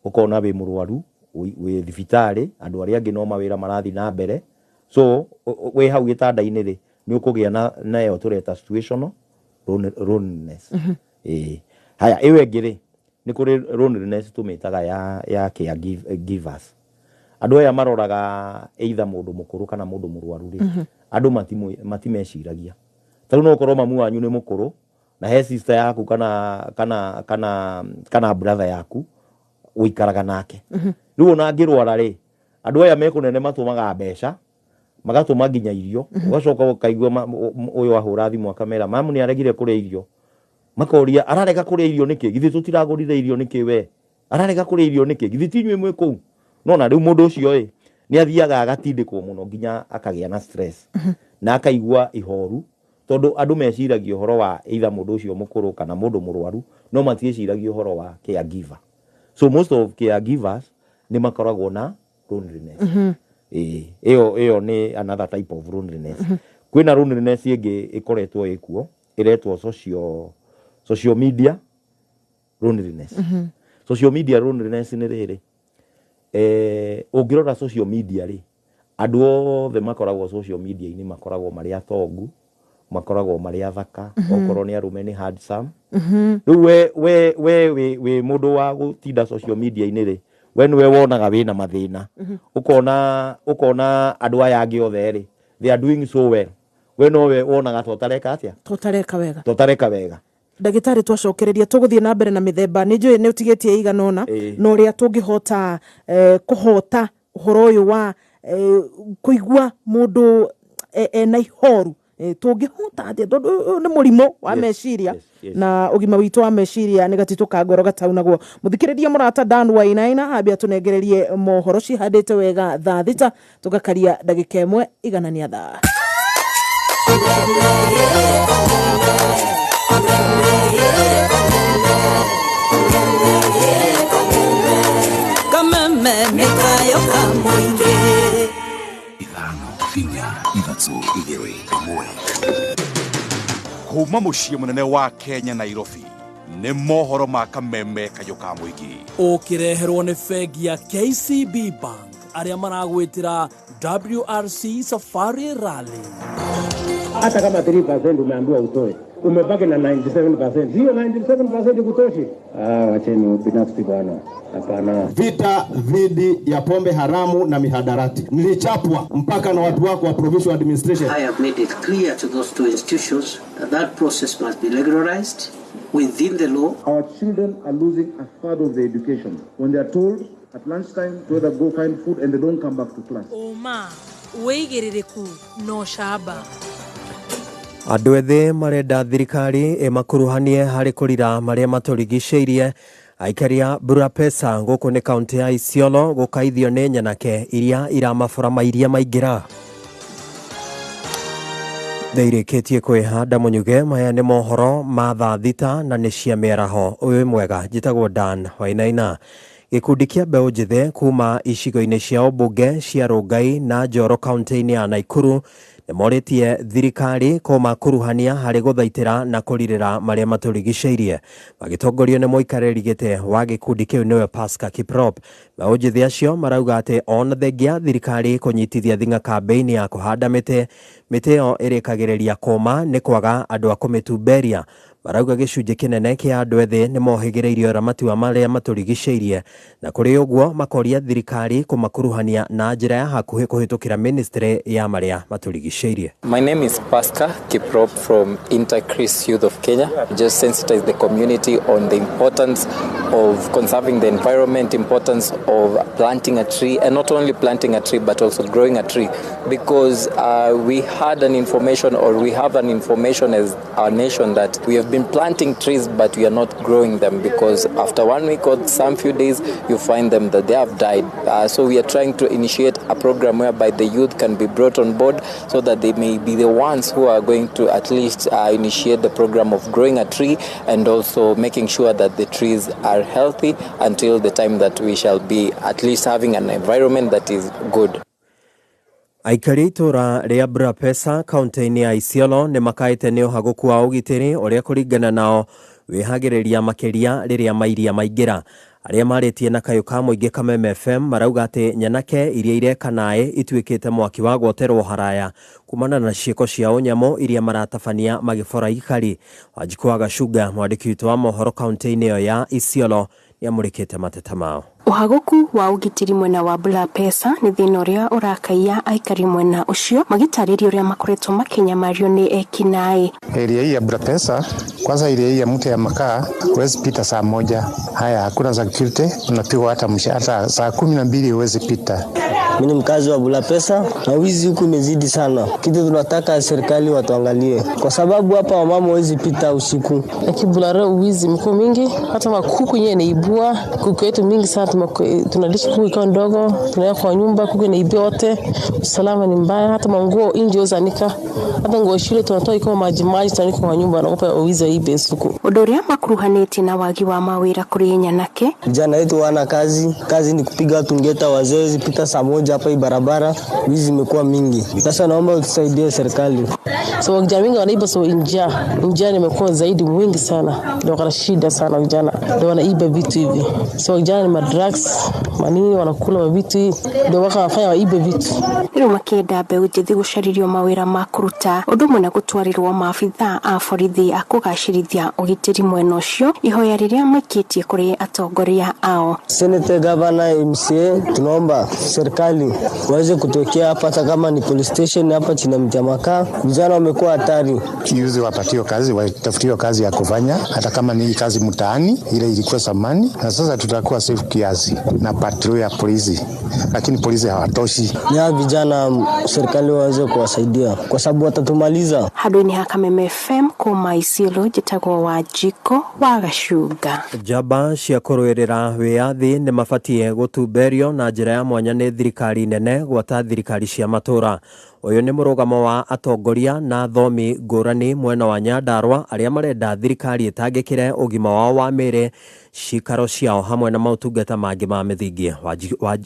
ũkona wĩ mũrwaru wĩ thibitarĩ, andũ arĩa angĩ no mawĩra marathiĩ na mbere, so wĩ hau gĩtanda-inĩ rĩ, nĩ ũkũgĩa na ĩyo tũreta situational loneliness. Ĩĩ, haya, ĩyo ĩngĩ rĩ, nĩ kũrĩ loneliness tũmĩtaga ya care givers. Andũ aya maroraga either mũndũ mũkũrũ kana mũndũ mũrwaru rĩ, andũ matimeciragia. Ta rĩu no ũkorwo mamu wanyu nĩ mũkũrũ na he sister yaku kana brother yaku ũikaraga nake. Rĩu ona angĩrwara rĩ, andũ aya me kũnene matũmaga mbeca, magatũma nginya irio. Ũgacoka ũkaigua ũyũ ahũra thimũ akamera mamu nĩ aregire kũrĩa irio. Makoria ararega kũrĩa irio nĩkĩ? Githĩ tũtiragũrire irio nĩkĩ? We ararega kũrĩa irio nĩkĩ? Githĩ ti inyuĩ mwĩ kũu? Nona rĩu mũndũ ũcio ĩ nĩ athiaga agatindĩkwo mũno nginya akagĩa na stress na akaigua ihoru, tondũ andũ meciragia ũhoro wa either mũndũ ũcio mũkũrũ kana mũndũ mũrwaru, no matiĩciragia ũhoro wa caregiver. So most of caregivers nĩ makoragwo na loneliness. Ĩĩ, ĩyo nĩ another type of loneliness. Kwĩna loneliness ĩngĩ ĩkoretwo ĩkuo ĩretwo social media loneliness. Social media loneliness nĩ rĩrĩ, ũngĩrora social media rĩ, andũ othe makoragwo social media-inĩ makoragwo marĩ atongu, makoragwo marĩ athaka, okorwo nĩ arũme nĩ handsome. Rĩu we wĩ mũndũ wa gũtinda social media-inĩ rĩ, we nĩwe wonaga wĩna mathĩna, ũkona andũ aya angĩ othe rĩ, they are doing so well, we nowe wonaga ta ũtareka atĩa, tũtareka wega. Ta ũtareka wega. Ndagĩtarĩ, twacokereria tũgũthiĩ na mbere na mĩthemba. Nĩ njũĩ nĩ ũtigĩtie igana ũna na ũrĩa tũngĩhota kũhota ũhoro ũyũ wa kũigua mũndũ ena ihoru. Tũngĩhota atĩa? Tondũ ũyũ nĩ mũrimũ wa meciria na ũgima witũ wa meciria nĩ gatitũ ka ngoro gataunagwo. Mũthikĩrĩria mũrata, Dan Wainaina ambia tũnengererie mohoro cihandĩte wega thaa 6 tũgakaria ndagĩka 1 iganania thaa. Kameme nĩ kayo ka mũingĩ. 5, 4, 3, 2, 1. Kuma mũciĩ mũnene wa Kenya, Nairobi, nĩ mohoro ma Kameme kayũ ka mũingĩ. Ũkĩreherwo nĩ bengi ya KCB Bank arĩa maragwĩtĩra WRC Safari Rally. Hata kama 3% umeambiwa utoe, umebaki na 97%. Hiyo 97% ikutoshi? Ah, wacheni ubinafsi bwana, hapana. Vita dhidi ya pombe haramu na mihadarati. Nilichapwa mpaka na watu wako wa provincial administration. I have made it clear to those two institutions that that process must be regularized within the law. Our children are losing a third of their education when they are told at lunchtime to either go find food and they don't come back to class. Ũma, wĩigĩrĩrĩku na ũcamba. Andũ ethĩ marenda thirikari ĩmakuruhanie harĩ kũrira marĩa matũrigicĩirie. Aikari a Burapesa gũkũ nĩ kaũntĩ ya Isiolo gũkaithio nĩ nyanake iria iramabora mairia maingĩra. Nĩirĩkĩtie kwĩhanda mũnyuge. Maya nĩ mohoro ma thaa 6 na nĩ cia mĩaraho. Ũyũ mwega, njĩtagwo Dan Wainaina. Gĩkundi kĩa mbeũ njĩthĩ kuma icigo-inĩ cia ũmbunge cia Rongai na Njoro kaunti-inĩ ya Naikuru nĩmorĩtie thirikari kũmakuruhania harĩ gũthaitĩra na kũrirĩra marĩa matũrigicĩirie. Magĩtongorio nĩ mũikarĩri gĩtĩ wa gĩkundi kĩu nĩwe Pascal Kiprop. Mbeũ njĩthĩ acio marauga atĩ ona thengia thirikari kũnyitithia thing'a kambĩini ya kũhanda mĩtĩ, mĩtĩ ĩyo ĩrĩkagĩrĩria kũma nĩ kwaga andũ a kũmĩtumberia. Marauga gĩcunjĩ kĩnene kĩa andũ ethĩ nĩmohĩgĩrĩirie ũramati wa marĩa matũrigicĩirie, na kũrĩ ũguo makoria thirikari kũmakuruhania na njĩra ya hakuhĩ kũhĩtũkĩra ministry ya marĩa matũrigicĩirie. My name is Pascal Kiprop from Intercris Youth of Kenya. Just sensitize the community on the importance of conserving the environment, importance of planting a tree, and not only planting a tree but also growing a tree, because we had an information, or we have an information as our nation, that we have been planting trees but we are not growing them, because after 1 week or some few days you find them that they have died. So we are trying to initiate a program whereby the youth can be brought on board so that they may be the ones who are going to at least initiate the program of growing a tree and also making sure that the trees are healthy until the time that we shall be at least having an environment that is good. Aikari itũra rĩa Budapest kaunti-inĩ ya Isiolo nĩ makaĩte nĩ ũhagũku wa ũgitĩri ũrĩa kũringana nao wĩhagĩrĩria makĩria rĩrĩa mairia maingĩra. Arĩa marĩtie na kayũ ka mũingĩ Kameme FM marauga atĩ nyanake iria ireka naĩ ituĩkĩte mwaki wa gwoterwo haraya kumana na ciĩko cia ũnyamũ iria maratabania magĩbora ikari. Wanjikũ wa Gacunga, mwandĩki witũ wa mohoro kaunti-inĩ ĩyo ya Isiolo, nĩamũrĩkĩte mateta mao. Ũhagũku wa ũgitĩri mwena wa Budapest nĩ thĩna ũrĩa ũrakaia aikari mwena ũcio magĩtarĩria ũrĩa makoretwo makĩnyamario nĩ ekinaĩ. Area hii ya Budapest, kwanza area hii ya mtu ya makaa, huwezi pita saa 1. Haya, hakuna security, unapigwa hata hata saa 12 huwezi pita. Mimi ni mkazi wa Budapest na wizi huku imezidi sana. Kitu tunataka serikali watuangalie, kwa sababu hapa wamama huwezi pita usiku. Kibulare wizi mkuu mingi, hata makuku yenyewe inaibua, kuku yetu mingi sana tunalisha kuku ikiwa ndogo, tunaweka kwa nyumba, kuku inaibia wote. Usalama ni mbaya, hata manguo nje uzanika, hata nguo shule tunatoa ikiwa maji maji tunanika kwa nyumba, naogopa wizi ibe usiku. Ũndũ ũrĩa makuruhanĩtie na wagi wa mawĩra kũrĩ nyanake. Vijana wetu wana kazi, kazi ni kupiga watu ngeta, wazee pita saa 1 hapa hii barabara, wizi imekuwa mingi. Sasa naomba utusaidie serikali. So vijana wengi wanaiba, so njaa imekuwa zaidi mwingi sana, ndio kana shida sana vijana, ndio wanaiba vitu hivi. So vijana ni madrugs, manini wanakula vitu, ndio wakafanya waibe vitu. Rĩu makĩenda mbeũ njĩthĩ gũcarĩrio mawĩra ma kũruta ũndũ ũmwe na gũtwarĩrwo maabithaa a borithi a kũgacĩrithia ũgitĩri mwena ũcio, ihoya rĩrĩa maikĩtie kũrĩ atongoria ao. Senator, Governor, MCA, tunaomba serikali waweze kutokea hapa, hata kama ni police station hapa chini ya Mjamakaa. Vijana wamekuwa hatari. Yuzi wapatiwe kazi, watafutiwe kazi ya kufanya, hata kama ni kazi mtaani ile ilikuwa zamani, na sasa tutakuwa safe kiasi na patrol ya polisi, lakini polisi hawatoshi. Ya vijana serikali waweze kuwasaidia kwa sababu watatumaliza. Handũ-inĩ ha Kameme FM kuma Isiolo, njĩtagwo Wanjikũ wa Gacunga. Njamba cia kũrũĩrĩra wĩyathi nĩ mabatiĩ gũtumberio na njĩra ya mwanya nĩ thirikari nene gwata thirikari cia matũra. Ũyũ nĩ mũrũgamo wa atongoria na athomi ngũrani mwena wa Nyandarua arĩa marenda thirikari ĩtangĩkĩre ũgima wao wa mĩĩrĩ, cikaro ciao hamwe na maũtungata mangĩ ma mĩthingi.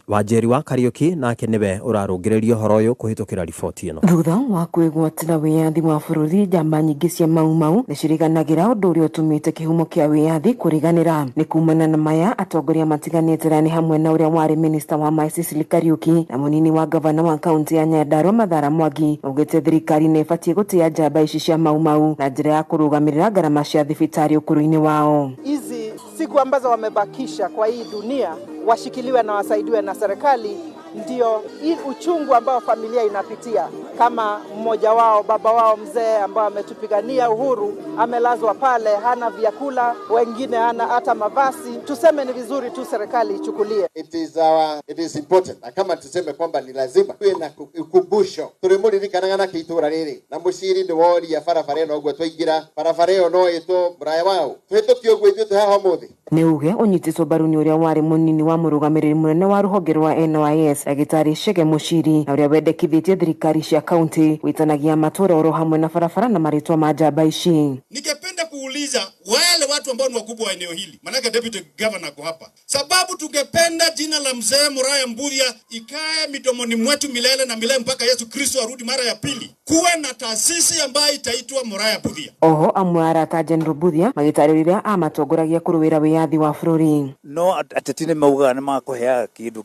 Wanjeri wa Kariũki nake nĩwe ũrarũngĩrĩria ũhoro ũyũ kũhĩtũkĩra riboti ĩno. Thutha wa kwĩgwatĩra wĩyathi wa bũrũri, njamba nyingĩ cia Mau Mau nĩciriganagĩra ũndũ ũrĩa ũtũmĩte kĩhumo kĩa wĩyathi kũriganĩra. Nĩ kumana na maya atongoria matiganĩte na nĩ hamwe na ũrĩa warĩ minista wa maĩ Cecily Kariũki na mũnini wa gavana wa kaunti ya Nyandarua Mathara Mwangi augĩte thirikari nĩ ĩbatiĩ gũtĩa njamba ici cia Mau Mau na njĩra ya kũrũgamĩrĩra ngarama cia thibitarĩ ũkũrũ-inĩ wao. Hizi siku ambazo wamebakisha kwa hii dunia washikiliwe na wasaidiwe na serikali, ndio uchungu ambao familia inapitia. Kama mmoja wao, baba wao mzee ambao ametupigania uhuru, amelazwa pale, hana vyakula, wengine hana hata mavazi. Tuseme ni vizuri tu serikali ichukulie. It is important. Na kama tuseme kwamba ni lazima tuwe na ukumbusho. Tulimuririkanaga na kitura riri. Na muciri ni wori ya barabara ĩno ũguo twaingĩra barabara ĩyo no ĩtwo muraya wao. Tuhĩtũkie ũguo ithuĩ twĩ haha ũmũthĩ. Nĩ uge ũnyitĩtwo mbaru nĩ ũrĩa warĩ mũnini wa mũrũgamĩrĩri mũnene wa rũhonge rwa NYS Ndagĩtarĩ Chege Mũciri, na ũrĩa wendekithĩtie thirikari cia kaunti gwĩtanagia matũra oro hamwe na barabara na marĩtwa ma njamba ici. Ningependa kuuliza wale watu ambao ni wakubwa wa eneo hili, manake deputy governor ako hapa, sababu tungependa jina la mzee Muraya Mbuthia ikae midomoni mwetu milele na milele mpaka Yesu Kristo arudi mara ya pili. Kuwe na taasisi ambayo itaitwa Muraya Mbuthia. Oho amwe a arata a General Mbuthia magĩtarĩria amatongoragia kũrũĩra wĩyathi wa bũrũri. No ateti nĩ maugaga nĩ makũheaga kĩndũ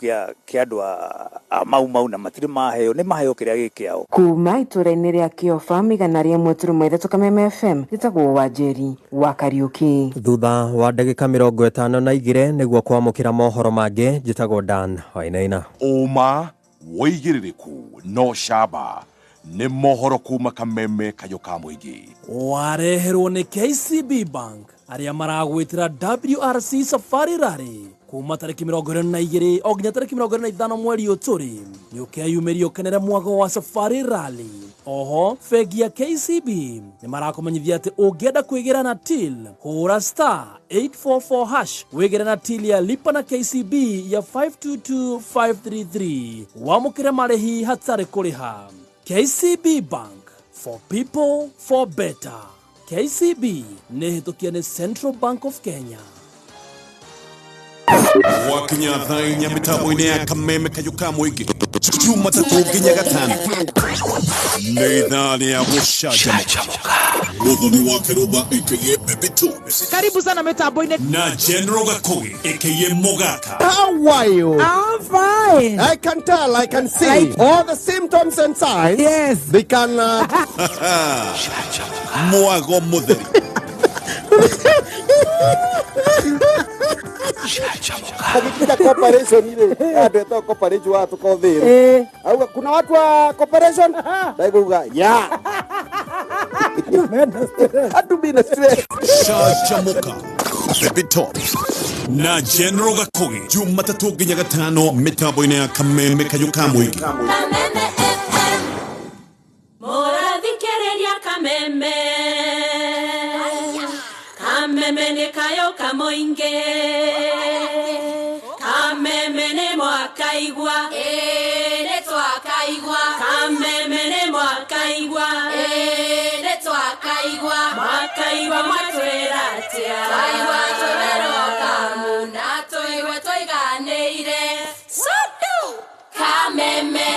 kĩa andũ a Mau Mau na matirĩ maheo, nĩ maheo kĩrĩa gĩ kĩao. Kuma itũra-inĩ rĩa Kĩoba 103.3 Kameme FM, njĩtagwo Wanjeri wa Kariũki. Thutha wa ndagĩka 52 nĩguo kwamũkĩra mohoro mangĩ, njĩtagwo Dan Wainaina. Ũma wĩigĩrĩrĩku no camba nĩ mohoro kuma Kameme kayũ ka mũingĩ. Wareherwo nĩ KCB Bank arĩa maragwĩtĩra WRC Safari Rally kuma tarĩki 22 o nginya tarĩki 25 mweri ũyũ tũrĩ. Nĩ ũkeyumĩria ũkenere mwago wa Safari Rally. Oho bengi ya KCB nĩ marakũmenyithia atĩ ũngĩenda kwĩgĩra na till hũra star 844 hash wĩgĩre na till ya lipa na KCB ya 522533 wamũkĩre marĩhi hatarĩ kũrĩha. KCB Bank, for people for better. KCB nĩ hĩtũkie nĩ Central Bank of Kenya. Wakinya thaa inya mĩtambo-inĩ ya Kameme kayũ ka mũingĩ Jumatatũ nginya gatano nĩ ithaa rĩa gũcanjamũka. Mũthoni wa Kĩrũmba aka Baby Tones Karibu sana mitambo-inĩ. na General Gakugi aka Mogaka. How are you? I'm fine. I can tell, I can see all the symptoms and signs. Yes. They can. Mwago mũtheri. Akikuja corporation ile andũ etagwo corporation wa tũkothĩrwo auga kuna watu wa corporation ndaigauga ya andũ mena stress. Canjamũka Baby Tops na General Gakugi Jumatatũ nginya gatano mĩtambo-inĩ ya Kameme kayũ ka mũingĩ. Kameme FM mũrathikĩrĩria Kameme. Kameme nĩ kayũ ka mũingĩ. Kameme nĩ mwakaigua. Ĩĩ nĩ twakaigua. Kameme nĩ mwakaigua. Ĩĩ nĩ twakaigua. Mwakaigua mwatwĩra atĩa? Twaigua tũwerwo kamu na tũigue tũiganĩire. Sodu Kameme.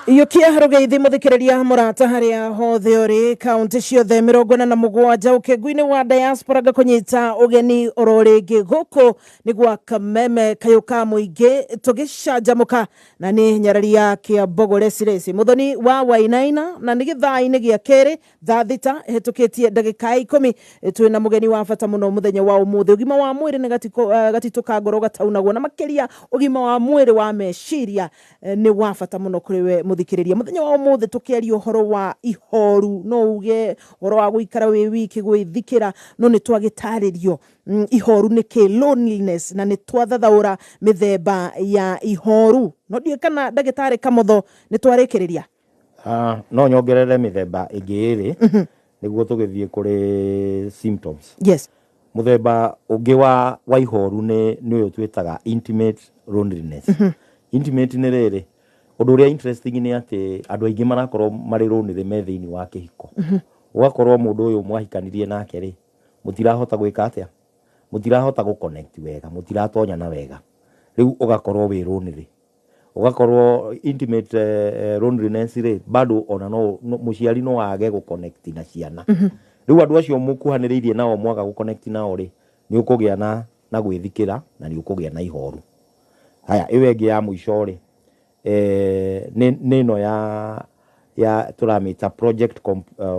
Iyũkia rũgeithi mũthikĩrĩria mũrata harĩa hothe ũrĩ kaunti ciothe 47 ũkĩngu-inĩ wa diaspora ngakũnyita ũgeni oro rĩngĩ gũkũ nĩ gwa Kameme kayũ ka mũingĩ tũgĩcanjamũka na nĩ nyarari ya Kĩambogo Recireci Mũthoni wa Wainaina na nĩ gĩthaa-inĩ gĩa kerĩ thaa thita ĩhĩtũkĩtie ndagĩka 10 twĩna mũgeni wa bata mũno mũthenya wa ũmũthĩ. Ũgima wa mwĩrĩ nĩ gatitũ ka ngoro gataunagwo na makĩria ũgima wa mwĩrĩ wa meciria nĩ wa bata mũno kũrĩ we mũthikĩrĩria. Mũthenya wa ũmũthĩ tũkĩaria ũhoro wa ihoru, no uge ũhoro wa gũikara wĩ wiki gwĩthikĩra, no nĩ twagĩtarĩrio ihoru nĩ kĩ, loneliness, na nĩ twathathaũra mĩthemba ya ihoru. No ndiũĩ kana ndagĩtarĩ Kamotho nĩ twarĩkĩrĩria. No nyongerere mĩthemba ĩngĩ ĩrĩ nĩguo tũgĩthiĩ kũrĩ symptoms. Yes. Mũthemba ũngĩ wa ihoru nĩ ũyũ twĩtaga intimate loneliness. Intimate nĩ rĩrĩ, ũndũ ũrĩa interesting nĩ atĩ andũ aingĩ marakorwo marĩ lonely me thĩinĩ wa kĩhiko. Ũgakorwo mũndũ ũyũ mwahikanirie nake rĩ, mũtirahota gwĩka atĩa? Mũtirahota gũ connect wega, mũtiratonyana wega. Rĩu ũgakorwo wĩ lonely. Ũgakorwo intimate loneliness rĩ, bado ona no mũciari no age gũ connect na ciana. Rĩu andũ acio mũkuhanĩrĩirie nao mwaga gũ connect nao rĩ, nĩ ũkũgĩa na gwĩthikĩra na nĩ ũkũgĩa na ihoru. Haya, ĩyo ĩngĩ ya mũico rĩ, nĩ ĩno ya tũramĩta project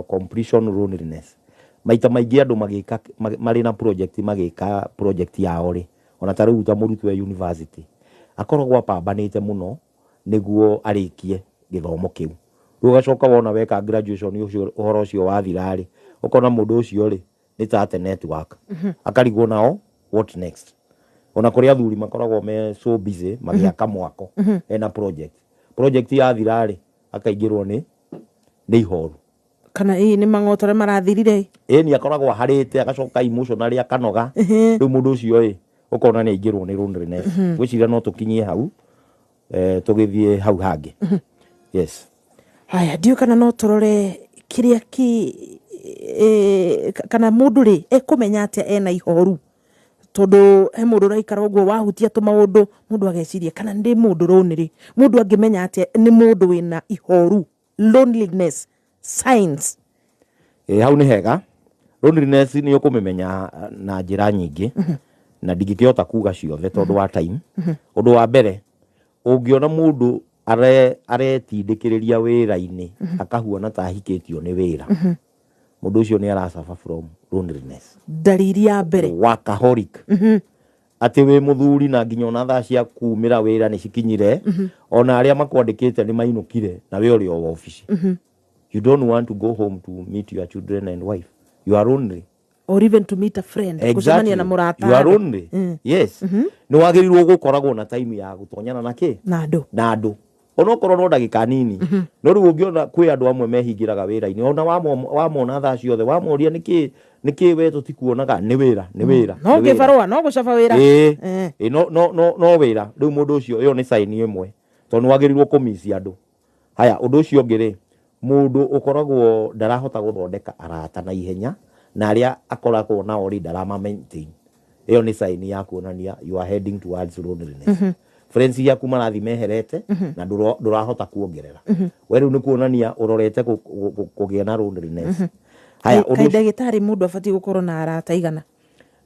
completion loneliness. Maita maingĩ andũ magĩka, marĩ na project, magĩka project yao rĩ, ona ta rĩu ta mũrutwo e university, akoragwo apambanĩte mũno nĩguo arĩkie gĩthomo kĩu. Rĩu ũgacoka wona weka graduation ũcio, ũhoro ũcio wathira rĩ, ũkona mũndũ ũcio rĩ, nĩ ta ate network. Akarigwo nao what next. Ona kũrĩ athuri makoragwo me so busy magĩaka mwako, ena project. Project yathira rĩ, akaingĩrwo nĩ ihoru. Kana ĩĩ nĩ mang'oto arĩa marathirire? Ĩĩ nĩ akoragwo aharĩte, agacoka emotionally akanoga. Rĩu mũndũ ũcio ĩ, ũkona nĩ aingĩrwo nĩ loneliness. Ngwĩciria no tũkinyie hau, tũgĩthiĩ hau hangĩ. Yes. Haya, ndiũĩ kana no tũrore kĩrĩa Kana mũndũ rĩ ekũmenya atĩa ena ihoru, tondũ he mũndũ ũraikara ũguo wahutia tũmaũndũ mũndũ ageciria kana ndĩ mũndũ lonely. Mũndũ angĩmenya atĩa nĩ mũndũ wĩna ihoru, loneliness signs? Ĩ, hau nĩ hega. Loneliness nĩ ũkũmĩmenya na njĩra nyingĩ, na ndingĩkĩhota kuga ciothe tondũ wa time. Ũndũ wa mbere, ũngĩona mũndũ aretindĩkĩrĩria wĩra-inĩ akahuana ta ahikĩtio nĩ wĩra, mũndũ ũcio nĩ arasuffer from loneliness. Ndariri ya mbere. Workaholic, atĩ wĩ mũthuri na nginya ona thaa cia kumĩra wĩra nĩ cikinyire, ona arĩa makwandĩkĩte nĩ mainũkire na we ũrĩ o obici. You don't want to go home to meet your children and wife. You are lonely. Or even to meet a friend, gũcemania na mũrata. You are lonely. Yes, nĩ wagĩrĩirwo gũkoragwo na time ya gũtonyana na kĩ? Na andũ. Na andũ, onokorwo no ndagĩka nini. No rĩu ũngĩona kwĩ andũ amwe mehingĩraga wĩra-inĩ, ona wamona thaa ciothe, wamoria nĩkĩ nĩkĩ we tũtikuonaga, nĩ wĩra, nĩ wĩra, no nĩ wĩra. Kĩbarũa no gũcaba wĩra. Ĩĩ. Ĩĩ, no wĩra. Rĩu mũndũ ũcio, ĩyo nĩ sign ĩmwe, tondũ nĩ wagĩrĩirwo kũmici andũ. Haya, ũndũ ũcio ũngĩ rĩ, mũndũ ũkoragwo ndarahota gũthondeka arata na ihenya, na arĩa akoragwo nao rĩ, ndarama maintain. Ĩyo nĩ sign ya kuonania you are heading towards loneliness. Friends ciaku marathi meherete na ndũrahota kuongerera. We rĩu nĩ kuonania ũrorete kũgĩa na loneliness. Haya, ũndũ Kaĩ ndagĩtarĩ, mũndũ abatiĩ gũkorwo na arata igana?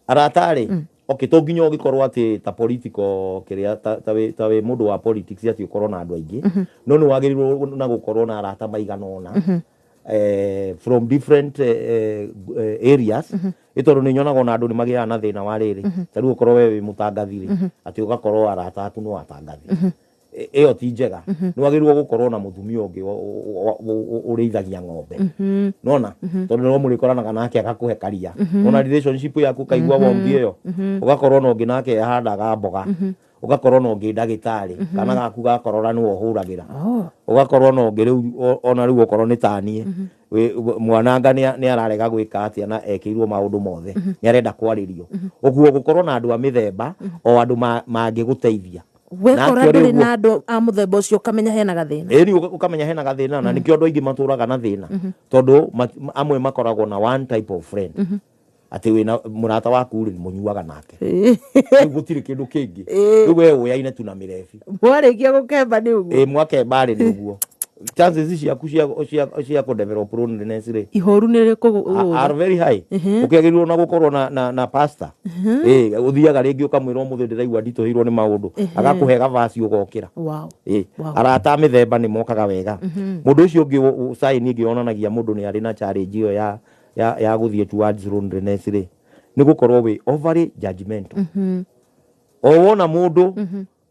Arata rĩ, okay, to nginya ũgĩkorwo atĩ ta political kĩrĩa ta wĩ mũndũ wa politics atĩ ũkorwo na andũ aingĩ, no nĩ wagĩrĩirwo na gũkorwo na arata maigana ũna from different areas, ĩ tondũ nĩ nyonaga ona andũ nĩ magĩaga na thĩna wa rĩrĩ, ta rĩu ũkorwo we wĩ mũtangathi rĩ, atĩ ũgakorwo arata aku no atangathi. Ĩyo ti njega. Nĩ wagĩrĩirwo gũkorwo na mũtumia ũngĩ ũrĩithagia ng'ombe, nona tondũ no mũrĩkoranaga nake agakũhe karia, nona relationship yaku ũkaigua warmth ĩyo. Ũgakorwo na ũngĩ nake ahandaga mboga, ũgakorwo na ũngĩ ndagĩtarĩ, kana gaku gakorora nĩwe ũhũragĩra. Ũgakorwo na ũngĩ rĩu ona rĩu okorwo nĩ taniĩ mwananga nĩ ararega gwĩka atĩa na ekĩirwo maũndũ mothe, nĩ arenda kwarĩrio ũguo. Gũkorwo na andũ a mĩthemba o andũ mangĩgũteithia. Wekora Na ndũrĩ ũguo- na andũ a mũthemba ũcio, ũkamenya hena gathĩna. Ĩni, ũkamenya hena gathĩna, na nĩkĩo andũ aingĩ matũraga na thĩna, tondũ amwe makoragwo na one type of friend, atĩ wĩna mũrata waku rĩ, mũnyuaga nake, rĩu gũtirĩ kĩndũ kĩngĩ, rĩu we ũyaine tu na mĩrebi. Mwarĩkia gũkemba nĩ ũguo. Ĩ, mwakemba rĩ, nĩ ũguo chances ciaku cia kũ develop loneliness rĩ ihoru nĩ rĩkũgũtha. Are very high. Ũkĩagĩrĩirwo na gũkorwo na pastor, ĩ, ũthiaga rĩngĩ ũkamwĩra ũmũthĩ ndĩraigua nditũhĩirwo nĩ maũndũ, agakũhe gavaci ũgokĩra. Ĩ, arata a mĩthemba nĩ mokaga wega. Mũndũ ũcio ũngĩ, sign ĩngĩ yonanagia mũndũ nĩ arĩ na challenge ĩyo ya gũthiĩ towards loneliness rĩ, nĩ gũkorwo wĩ overly judgmental. O wona mũndũ,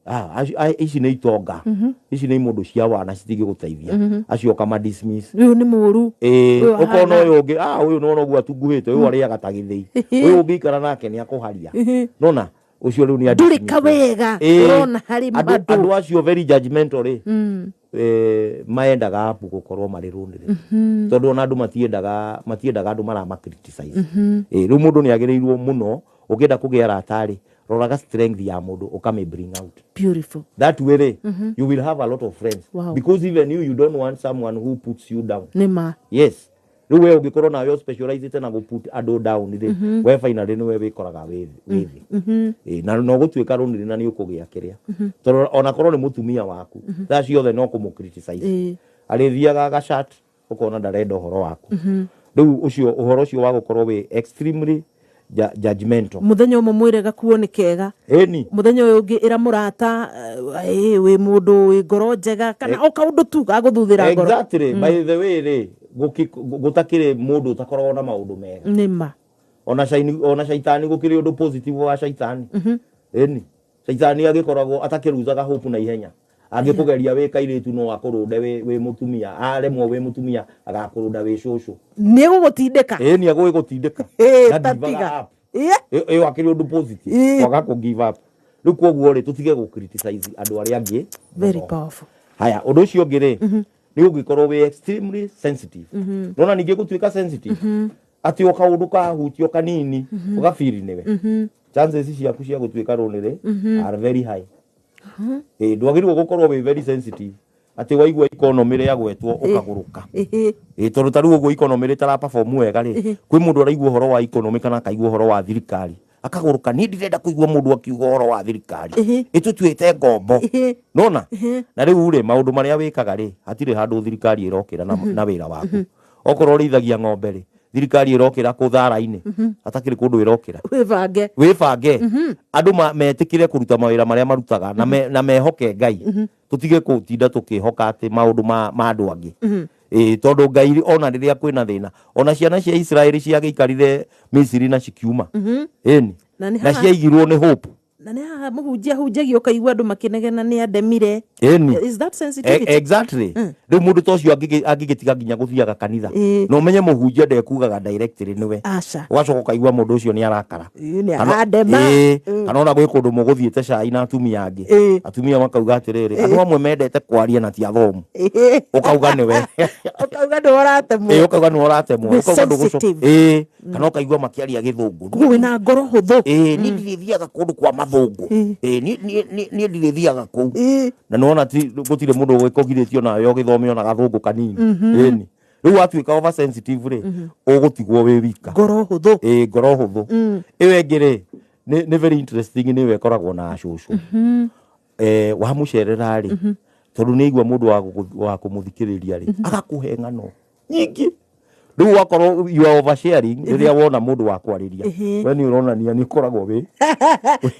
ah, ici nĩ itonga, ici nĩ mũndũ cia wana, citingĩgũteithia, acio ũkama dismiss. Ũyũ nĩ mũru. Ĩĩ. Ũyũ ũkona ahana- ũyũ ũngĩ, ah, ũyũ nĩwona ũguo atunguhĩte, ũyũ arĩaga ta gĩthĩi, ũyũ ũngĩikara nake nĩ akũharia, nona ũcio rĩu nĩ Ndũrĩ kawega Ĩĩ. ũrona harĩ andũ andũ. Andũ acio very judgmental rĩ, maendaga up gũkorwo marĩ lonely, tondũ ona andũ matiendaga andũ marama criticize. Ĩĩ, rĩu mũndũ nĩ agĩrĩirwo mũno, ũngĩenda kũgĩa arata rĩ, roraga strength ya mũndũ ũkamĩ bring out. Beautiful. That way rĩ, you will have a lot of friends, because even you don't want someone who puts you down. Nĩ ma. Yes, rĩu we ũngĩkorwo nawe specialized na gũ put andũ down rĩ, we finally nĩwe wĩkoraga wĩ thĩ. Ĩĩ, na no gũtuĩka lonely na nĩ ũkũgĩa kĩrĩa, tondũ ona korwo nĩ mũtumia waku, thaa ciothe no kũmũ criticize, arĩthiaga agachat, ũkona ndarenda ũhoro waku. Rĩu ũcio ũhoro ũcio wa gũkorwo wĩ extremely judgmental. Mũthenya ũmwe mwĩre gakuo nĩ kega, Ĩni. Mũthenya ũyũ ũngĩ ĩra mũrata, wĩ mũndũ wĩ ngoro njega, kana o kaũndũ tu gagũthuthĩra ngoro. Exactly. By the way rĩ, gũtakĩrĩ mũndũ ũtakoragwo na maũndũ mega. Nĩ ma. Ona shaini, ona shaitani, gũkĩrĩ ũndũ positive wa shaitani. Ĩni, shaitani agĩkoragwo atakĩruzaga hope na ihenya. Angĩkũgeria wĩ kairĩtu, no akũrũnde wĩ mũtumia. Aremwo wĩ mũtumia, agakũrũnda wĩ cũcũ. Nĩ gũgũtindĩka. Ĩni, agũgĩgũtindĩka. Na Ta givaga tiga. up. Ĩyo akĩrĩ ũndũ positive, kwaga kũ give up. Rĩu koguo rĩ, tũtige gũ criticize andũ arĩa angĩ Very mũno. powerful. Haya, ũndũ ũcio ũngĩ rĩ, nĩ ũngĩkorwo wĩ extremely sensitive. Nona ningĩ gũtuĩka sensitive, atĩ o kaũndũ kahutio kanini ũgabiri nĩwe, chances ciaku cia gũtuĩka lonely are very high. Ĩ, ndwagĩrĩirwo gũkorwo wĩ very sensitive. Atĩ waigua economy rĩagwetwo ũkagũrũka. Ĩ tondũ ta rĩu ũguo economy rĩtara perform wega rĩ, kwĩ mũndũ araigua ũhoro wa economy kana akaigua ũhoro wa thirikari akagũrũka, niĩ ndirenda kũigua mũndũ akiuga ũhoro wa thirikari, ĩtũtuĩte ngombo nona. Na rĩu rĩ, maũndũ marĩa wĩkaga rĩ, hatirĩ handũ thirikari ĩrokĩra na wĩra waku. Okorwo ũrĩithagia ng'ombe rĩ, thirikari ĩrokĩra kũ thara-inĩ? Hatakĩrĩ kũndũ ĩrokĩra. Wĩbange. Wĩbange. Andũ metĩkĩre kũruta mawĩra marĩa marutaga na mehoke Ngai. Tũtige gũtinda tũkĩhoka atĩ maũndũ ma andũ angĩ. Ĩĩ, tondũ Ngai ona rĩrĩa kwĩna thĩna, ona ciana cia Israeli ciagĩikarire Misiri na cikiuma. Ĩni. Na nĩ Na haha- ciaigirwo nĩ hope. Na nĩ haha mũhunjia hunjagia ũkaigua andũ makĩnegena nĩ andemire. Ĩni. Is that sensitivity? Exactly. Rĩu mũndũ ta ũcio angĩgĩtiga nginya gũthiaga kanitha, na ũmenye mũhunjia ndekugaga directly nĩwe. Aca. Ũgacoka ũkaigua mũndũ ũcio nĩ arakara. Ĩĩ, nĩ arandema. Kana ona gwĩ kũndũ mũgũthiĩte cai na atumia angĩ, atumia makauga atĩrĩrĩ, andũ amwe mendete kwaria na ti athomu, ũkauga nĩwe. Ũkauga nĩwe ũratemwo. Ĩĩ, ũkauga nĩwe ũratemwo. Nĩ Ũkauga ndũgũco- sensitive. Ĩĩ, kana ũkaigua makĩaria gĩthũngũ. Koguo wĩna ngoro hũthũ. Ĩĩ, niĩ ndirĩthiaga kũndũ kwa mathũngũ. Ĩĩ, niĩ ndirĩthiaga kũu. Na nĩwona ti gũtirĩ mũndũ ũgĩkũgirĩtie onawe ũgĩthome ona gathũngũ kanini. Ĩni. Rĩu watuĩka over sensitive rĩ, ũgũtigwo wĩ wika. Ngoro hũthũ. Ĩĩ, ngoro hũthũ. Ĩyo ĩngĩ rĩ, nĩ very interesting, nĩ ĩyo ĩkoragwo na cũcũ. Wamũcerera rĩ, tondũ nĩ aigua mũndũ wa kũmũthikĩrĩria rĩ, agakũhe ng'ano nyingĩ. Rĩu wakorwo you are oversharing rĩrĩa wona mũndũ wa kwarĩria, we nĩ ũronania nĩ ũkoragwo wĩ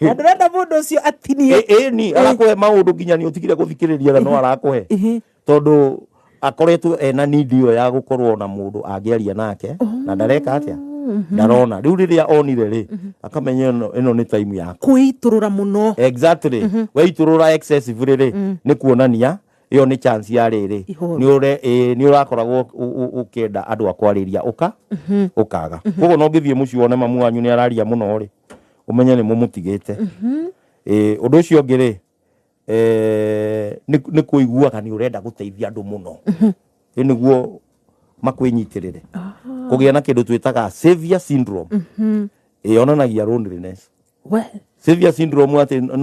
Na ndũrenda mũndũ ũcio atinie. Ĩni, arakũhe maũndũ nginya nĩ ũtigire gũthikĩrĩria na no arakũhe, tondũ akoretwo ena need ĩyo ya gũkorwo na mũndũ angĩaria nake na ndareka atĩa, ndarona. Rĩu rĩrĩa onire rĩ, akamenya ĩno nĩ time yaku. Kwĩitũrũra mũno. Exactly. Weitũrũra excessively rĩ, nĩ kuonania ĩyo nĩ chance ya rĩrĩ Ihoru. Nĩ ũrakoragwo ũkĩenda andũ a kwarĩria ũkaga. Koguo no ũngĩthiĩ mũciĩ wone mamu wanyu nĩ araria mũno rĩ, ũmenye nĩ mũmũtigĩte. Ũndũ ũcio ũngĩ rĩ, nĩ kũiguaga nĩ ũrenda gũteithia andũ mũno. Ĩ nĩguo makwĩnyitĩrĩre. Kũgĩa na kĩndũ twĩtaga savior syndrome. Ĩyonanagia loneliness. We. Savior syndrome atĩ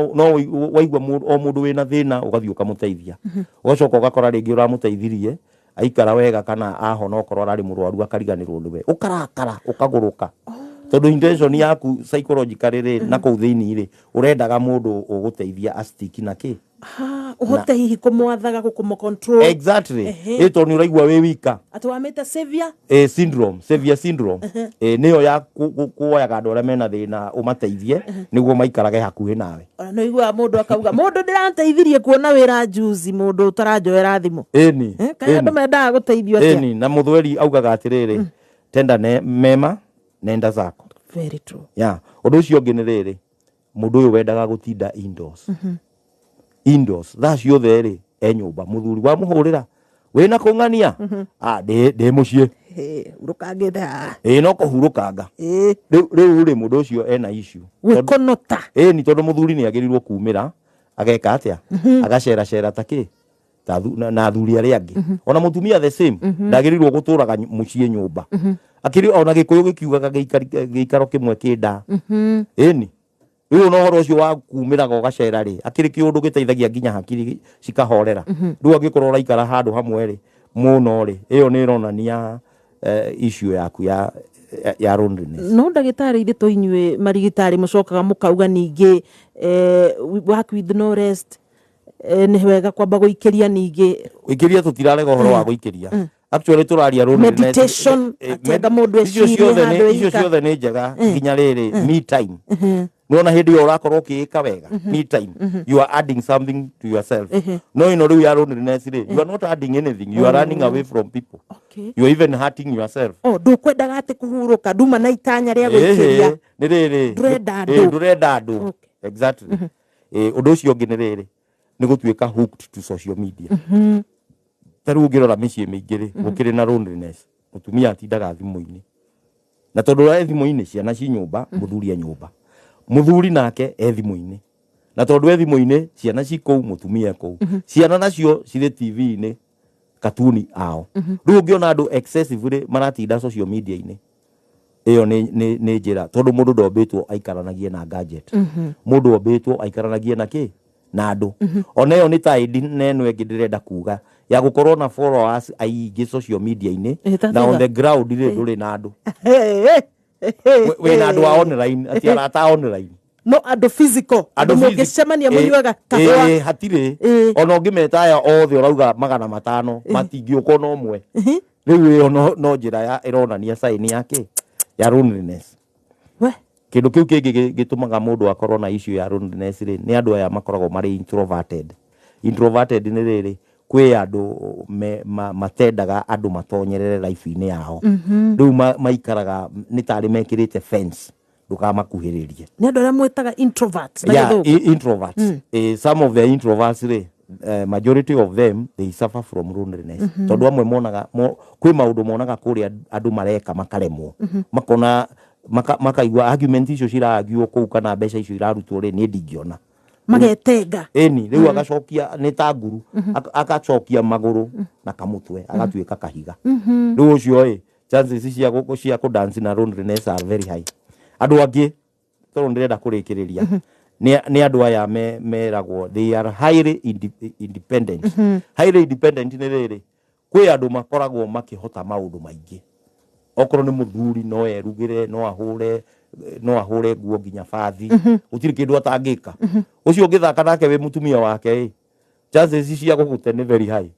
no waigua o mũndũ wĩna thĩna ũgathiĩ ũkamũteithia. Ũgacoka ũgakora rĩngĩ ũramũteithirie aikara wega kana ahona, okorwo ararĩ mũrwaru akariganĩrwo nĩwe, ũkarakara ũkagũrũka. Tondũ intention yaku psychologically rĩ, na kũu thĩinĩ rĩ, ũrendaga mũndũ ũgũteithia astiki na kĩ? Ũhote hihi kũmwathaga, gũkũmũ control. Exactly. Ĩ tondũ nĩ ũraigua wĩ wika. Atĩ wamĩta savior? Syndrome, savior syndrome. Nĩyo ya kuoyaga andũ arĩa mena thĩna ũmateithie nĩguo maikarage hakuhĩ nawe. Ona nĩ ũiguaga mũndũ akauga, mũndũ ndĩrateithirie kuona wĩra juzi, mũndũ ũtaranjoera thimũ. Ĩni. Kaĩ andũ mendaga gũteithio atĩa? Ĩni, na mũthweri augaga atĩrĩrĩ, tenda mema nenda zako. Very true. Yeah. Ũndũ ũcio ũngĩ nĩ rĩrĩ, mũndũ ũyũ wendaga gũtinda indoors. Indoors thaa ciothe rĩ, e nyũmba, mũthuri wamũhũrĩra wĩna kũng'ania, ndĩ mũciĩ. Hurũkangĩte haha. Ĩĩ, no kũhurũkanga. Rĩu rĩ, mũndũ ũcio ena issue. Gwĩkonota. Ĩni, tondũ mũthuri nĩ agĩrĩirwo kumĩra ageka atĩa, agaceracera ta kĩ, ta na athuri arĩa angĩ. Ona mũtumia the same, ndagĩrĩirwo gũtũraga mũciĩ nyũmba. Akĩrĩ ona Gĩkũyũ gĩkiugaga gĩikaro kĩmwe kĩnda. Ĩni. Rĩu ona ũhoro ũcio wa kumĩraga ũgacera rĩ, akĩrĩ kĩũndũ gĩteithagia nginya hakiri cikahorera. Rĩu angĩkorwo ũraikara handũ hamwe rĩ, mũno rĩ, ĩyo nĩ ĩronania issue yaku ya loneliness. No ndagĩtarĩ, ithe to inyuĩ marigitari mũcokaga mũkauga ningĩ, work with no rest, nĩ wega kwamba gũikĩria ningĩ. Gũikĩria tũtirarega ũhoro wa gũikĩria. Actually tũraria loneliness. Meditation, atĩ anga mũndũ icio ecirie ciothe handũ icio eika. ciothe nĩ njega nginya rĩrĩ, me time. Nĩwona hĩndĩ ĩyo ũrakorwo ũkĩĩka wega, me time, you are adding something to yourself. No ĩno rĩu ya loneliness rĩ, you are not adding anything, you are running away from people. You are even hurting yourself. Oh, ndũkwendaga atĩ kũhurũka, nduma na itanya rĩa gũikĩria. Nĩ rĩrĩ. Ndũrenda andũ. Ndũrenda andũ. Exactly. Ũndũ ũcio ũngĩ nĩ rĩrĩ, nĩ gũtuĩka hooked to social media. Ta rĩu ũngĩrora mĩciĩ mĩingĩ rĩ, gũkĩrĩ na loneliness. Mũtumia atindaga thimũ-inĩ. Na tondũ e thimũ-inĩ, ciana ci nyũmba, mũthuri e nyũmba. Mũthuri nake e thimũ-inĩ. Na tondũ e thimũ-inĩ, ciana ci kũu, mũtumia e kũu. Ciana nacio cirĩ T V-inĩ, katuni ao. Rĩu ũngĩona andũ excessively maratinda social media-inĩ, ĩyo nĩ njĩra, tondũ mũndũ ndombĩtwo aikaranagie na gadget. Mũndũ ombĩtwo aikaranagie na kĩ? Na andũ ona ĩyo nĩ ta ĩndi na ĩno ĩngĩ ndĩrenda kuga ya gũkorwo na followers aingĩ social media-inĩ Ta na on tiga. the ground rĩ, ndũrĩ na andũ. Wĩna andũ a online, ati arata a online. No andũ physical, andũ mũngĩcemania mũnyuaga kahũa. Hatirĩ. Ona ũngĩmeta aya othe ũrauga 500, matingĩũka ona ũmwe. Rĩu ĩyo no njĩra ya ĩronania sign ya kĩ ya loneliness. We. Kĩndũ kĩu kĩngĩ gĩtũmaga mũndũ akorwo na issue ya loneliness rĩ, nĩ andũ aya makoragwo marĩ introverted. Introverted nĩ rĩrĩ, kwĩ andũ matendaga andũ matonyerere life-inĩ yao. Rĩu maikaraga nĩ tarĩ mekĩrĩte fence, ndũkamakuhĩrĩrie. Nĩ andũ arĩa mwĩtaga introverts na Yeah, gĩthũngũ. Introverts. Some of the introverts rĩ, majority of them, they suffer from loneliness. Tondũ amwe monaga kwĩ maũndũ monaga kũrĩa andũ mareka makaremwo. Makona makaigua argument icio ciraagiwo kũu kana mbeca icio irarutwo rĩ, niĩ ndingĩona. Magetenga. Ĩni rĩu agacokia nĩ ta nguru. Agacokia magũrũ na kamũtwe, agatuĩka kahiga. Rĩu ũcio ĩ chances cia kũ dance na loneliness are very high. Andũ angĩ tondũ ndĩrenda kũrĩkĩrĩria, nĩ andũ aya meragwo they are highly independent. Highly independent nĩ rĩrĩ, kwĩ andũ makoragwo makĩhota maũndũ maingĩ. Okorwo nĩ mũthuri, no erugĩre, no ahũre nguo nginya bathi. Gũtirĩ kĩndũ atangĩka. Ũcio ũngĩthaka nake wĩ mũtumia wake ĩ, chances cia gũgũte nĩ very high.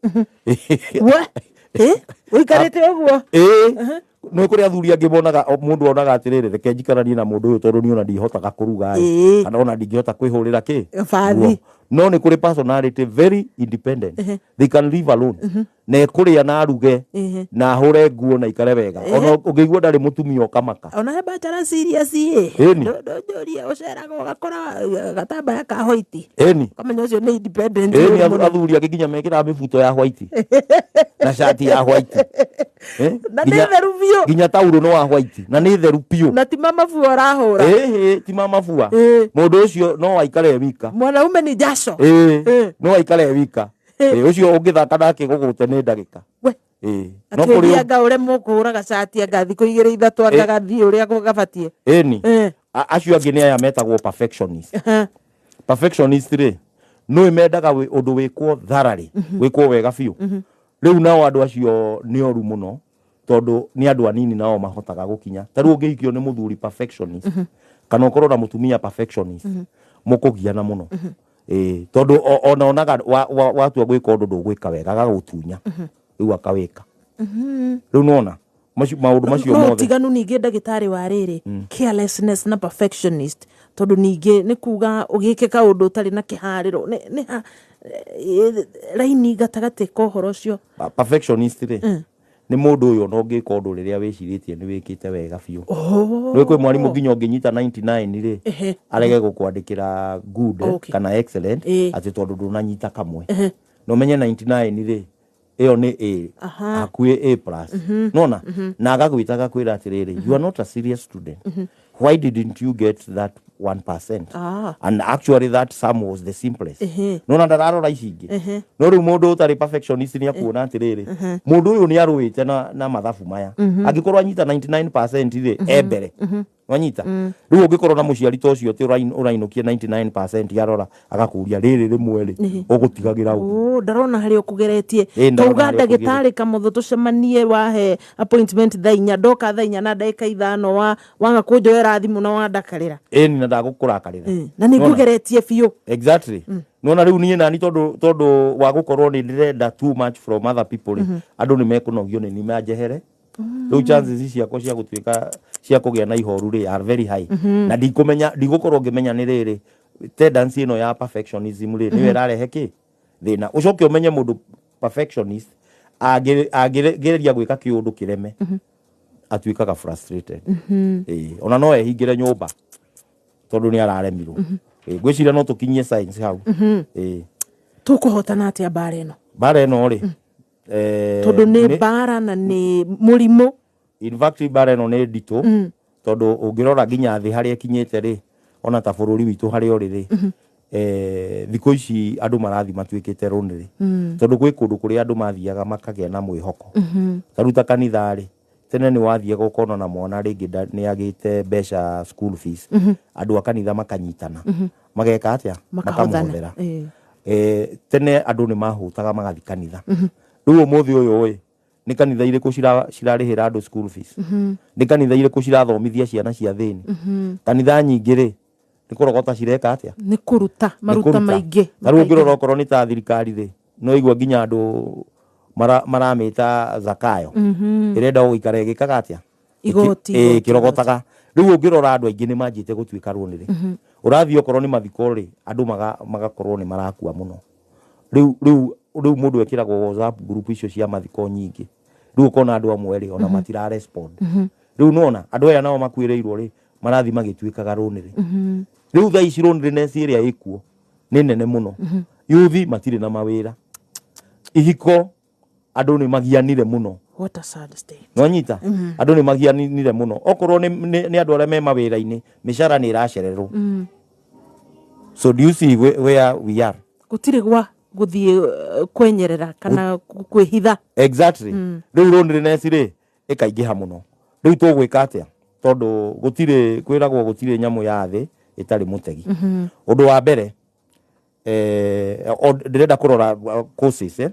We ũikarĩte ũguo? Ĩĩ, nĩ kũrĩ athuri angĩ monaga, mũndũ onaga atĩrĩrĩ, reke njikaranie na mũndũ ũyũ tondũ niĩ ona ndihotaga kũruga ĩ, kana ona ndingĩhota kwĩhũrĩra kĩ Bathi. nguo. No nĩ kũrĩ personality very independent. They can live alone. Na ekũrĩa na aruge na ahũre nguo na ikare wega. Ona ũngĩigua ndarĩ mũtumia ũkamaka. Ona he bachelor serious ĩ. Ĩni. Ndũnjũrie ũceraga ũgakora gatambaya ka white. Ĩni. Ũkamenya ũcio nĩ independent. Ĩni, mũno. Athuri angĩ nginya mekĩraga mĩbuto ya white na cati ya white. Na nĩ theru biũ. Nginya taurũ nĩ wa white na nĩ theru biũ. Na ti mama bua ũrahũra. Ĩhĩ, ti mama bua. Mũndũ ũcio no aikare e wika. Mwanaume ni jasho. Ĩĩ, no aikare e wika. Ĩĩ, ũcio ũngĩthaka nake gũgũte nĩ ndagĩka. We. Ĩĩ. No kũrĩ Atwĩria anga ũremwo kũhũraga cati anga thikũ igĩrĩ ithatũ anga gathiĩ ũrĩa gabatiĩ. Ĩni. Acio angĩ nĩ aya metagwo perfectionist. Perfectionist rĩ, nĩ mendaga ũndũ wĩkwo thararĩ, wĩkwo wega biũ. Rĩu nao andũ acio nĩ oru mũno tondũ nĩ andũ anini nao mahotaga gũkinya. Ta rĩu ũngĩhikio nĩ mũthuri perfectionist, kana ũkorwo na mũtumia perfectionist, mũkũgiana mũno. Ĩĩ, tondũ ona onaga watua gwĩka ũndũ ndũgwĩka wega, agagũtunya. Rĩu akawĩka. Rĩu nĩwona maũndũ macio No mothe. ũtiganu ningĩ ndagĩtarĩ wa rĩrĩ, carelessness na perfectionist, tondũ ningĩ nĩ kuga ũgĩke kaũndũ ũtarĩ na kĩharĩro nĩ ha raini gatagatĩ ka ũhoro ũcio. Perfectionist rĩ, nĩ mũndũ ũyũ ona ũngĩka ũndũ rĩrĩa wĩcirĩtie nĩ wĩkĩte wega biũ. Nĩ kwĩ mwarimũ nginya ũngĩnyita 99 rĩ, arege gũkwandĩkĩra good kana excellent, atĩ tondũ ndũnanyita kamwe. Na ũmenye 99 rĩ, ĩyo nĩ A, hakuhĩ A plus. Nona na agagwĩta agakwĩra atĩrĩrĩ, you are not a serious student. Why didn't you get that 1%? And actually that sum was the simplest. Nona ndararora ici ingĩ. No rĩu mũndũ ũtarĩ perfectionist nĩ akuona atĩrĩrĩ, mũndũ ũyũ nĩ arũĩte na mathabu maya. Angĩkorwo anyita 99% rĩ, e mbere. Wanyita? Rĩu ũngĩkorwo na mũciari ta ũcio atĩ ũrainũkia 99% arora agakũria rĩrĩ rĩmwe rĩ, ũgũtigagĩra ũ? Oh, ndarona harĩa ũkũgeretie. Ĩ, ndarona Tauga harĩa ũkũgeretie. ndagĩtarĩ Kamotho tũcemanie wahe appointment thaa inya, ndoka thaa inya na ndagĩka ithano waga kũnjoera thimũ na wandakarĩra. Ĩni, na ndagũkũrakarĩra. Na nĩ Nĩwona? ngũgeretie biũ. Exactly. Nona rĩu niĩ nani tondũ wa gũkorwo nĩ ndĩrenda too much from other people rĩ, andũ nĩ mekũnogio nĩ niĩ manjehere. Rĩu chances ciakwa cia gũtuĩka cia kũgĩa na ihoru rĩ are very high. Na ndikũmenya, ndigũkorwo ngĩmenya nĩ rĩrĩ tendency ĩno ya perfectionism rĩ, nĩyo ĩrarehe kĩ thĩna. Ũcoke ũmenye mũndũ perfectionist angĩgeria gwĩka kĩũndũ kĩreme, atuĩkaga frustrated. Ĩĩ, ona no ehingĩre nyũmba tondũ nĩ araremirwo. Ĩĩ, ngwĩciria no tũkinyie science hau. Ĩĩ. Tũkũhotana atĩa mbara ĩno? Mbara ĩno rĩ, Tondũ nĩ mbara na nĩ mũrimũ. In fact mbara ĩno nĩ nditũ, tondũ ũngĩrora nginya thĩ harĩa ĩkinyĩte rĩ, ona ta bũrũri witũ harĩa ũrĩ rĩ, thikũ ici andũ marathiĩ matuĩkĩte lonely. Tondũ gwĩ kũndũ kũrĩa andũ mathiaga makagĩa na mwĩhoko. Ta rĩu ta kanitha rĩ, Tene nĩ wathiaga ũkona na mwana rĩngĩ nĩ agĩte mbeca school fees, andũ a kanitha makanyitana, mageka atĩa? Makahothana. Makamũhothera. Tene andũ nĩ mahũtaga magathi kanitha. Rĩu ũmũthĩ ũyũ ĩ, nĩ kanitha irĩkũ cirarĩhĩra andũ school fees? Nĩ kanitha irĩkũ cirathomithia ciana cia thĩni? Kanitha nyingĩ rĩ, nĩ kũrogota cireka atĩa? Nĩ kũruta Nĩ maruta kũruta. maingĩ. Ta rĩu ũngĩrora okorwo nĩ ta thirikari rĩ, no igua nginya andũ maramĩta Zakayo, ĩrenda gũikara ĩgĩkaga atĩa? Igoti, igoti, Ĩkĩrogotaga. Rĩu ũngĩrora andũ aingĩ nĩ manjĩte gũtuĩka rũnĩrĩ. Ũrathiĩ okorwo nĩ mathiko rĩ, andũ magakorwo nĩ marakua mũno. Rĩu mũndũ ekĩragwo WhatsApp group icio cia mathiko nyingĩ. Rĩu ũkona andũ amwe rĩ, ona matira respond. Rĩu nĩwona andũ aya nao makuĩrĩirwo rĩ, marathiĩ magĩtuĩkaga rũnĩrĩ. Rĩu thaa ici loneliness ĩrĩa ĩkuo nĩ nene mũno. Yuthi matirĩ na mawĩra, ihiko andũ nĩ magianire mũno. What a sad state. Nwanyita? Andũ nĩ magianire mũno. Okorwo nĩ andũ arĩa me mawĩra-inĩ, mĩcara nĩ ĩracererwo. So do you see where we are? Gũtirĩ gwa gũthiĩ kwenyerera kana kwĩhitha. Exactly. Rĩu loneliness rĩ ĩkaingĩha mũno. Rĩu tũgwĩka atĩa? Tondũ gũtirĩ, kwĩragwo gũtirĩ nyamũ ya thĩ ĩtarĩ mũtegi. Ũndũ wa mbere, ndĩrenda kũrora causes,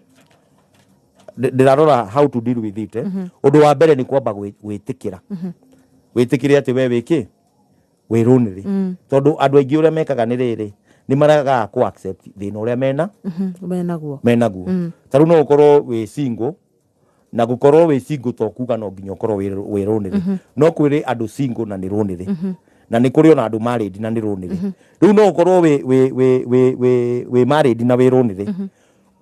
ndĩrarora how to deal with it. Ũndũ wa mbere nĩ kwamba gwĩtĩkĩra. Wĩtĩkĩre atĩ we wĩkĩ? Wĩ lonely. Tondũ andũ aingĩ ũrĩa mekaga nĩ rĩrĩ, nĩ maregaga kũ accept thĩna ũrĩa mena. Menaguo. Menaguo. Ta rĩu no ũkorwo wĩ single, na gũkorwo wĩ single to kuga no nginya ũkorwo wĩ lonely. No kwĩrĩ andũ single na nĩ lonely. Na nĩ kũrĩ ona andũ married na nĩ lonely. Rĩu no ũkorwo wĩ married na wĩ lonely.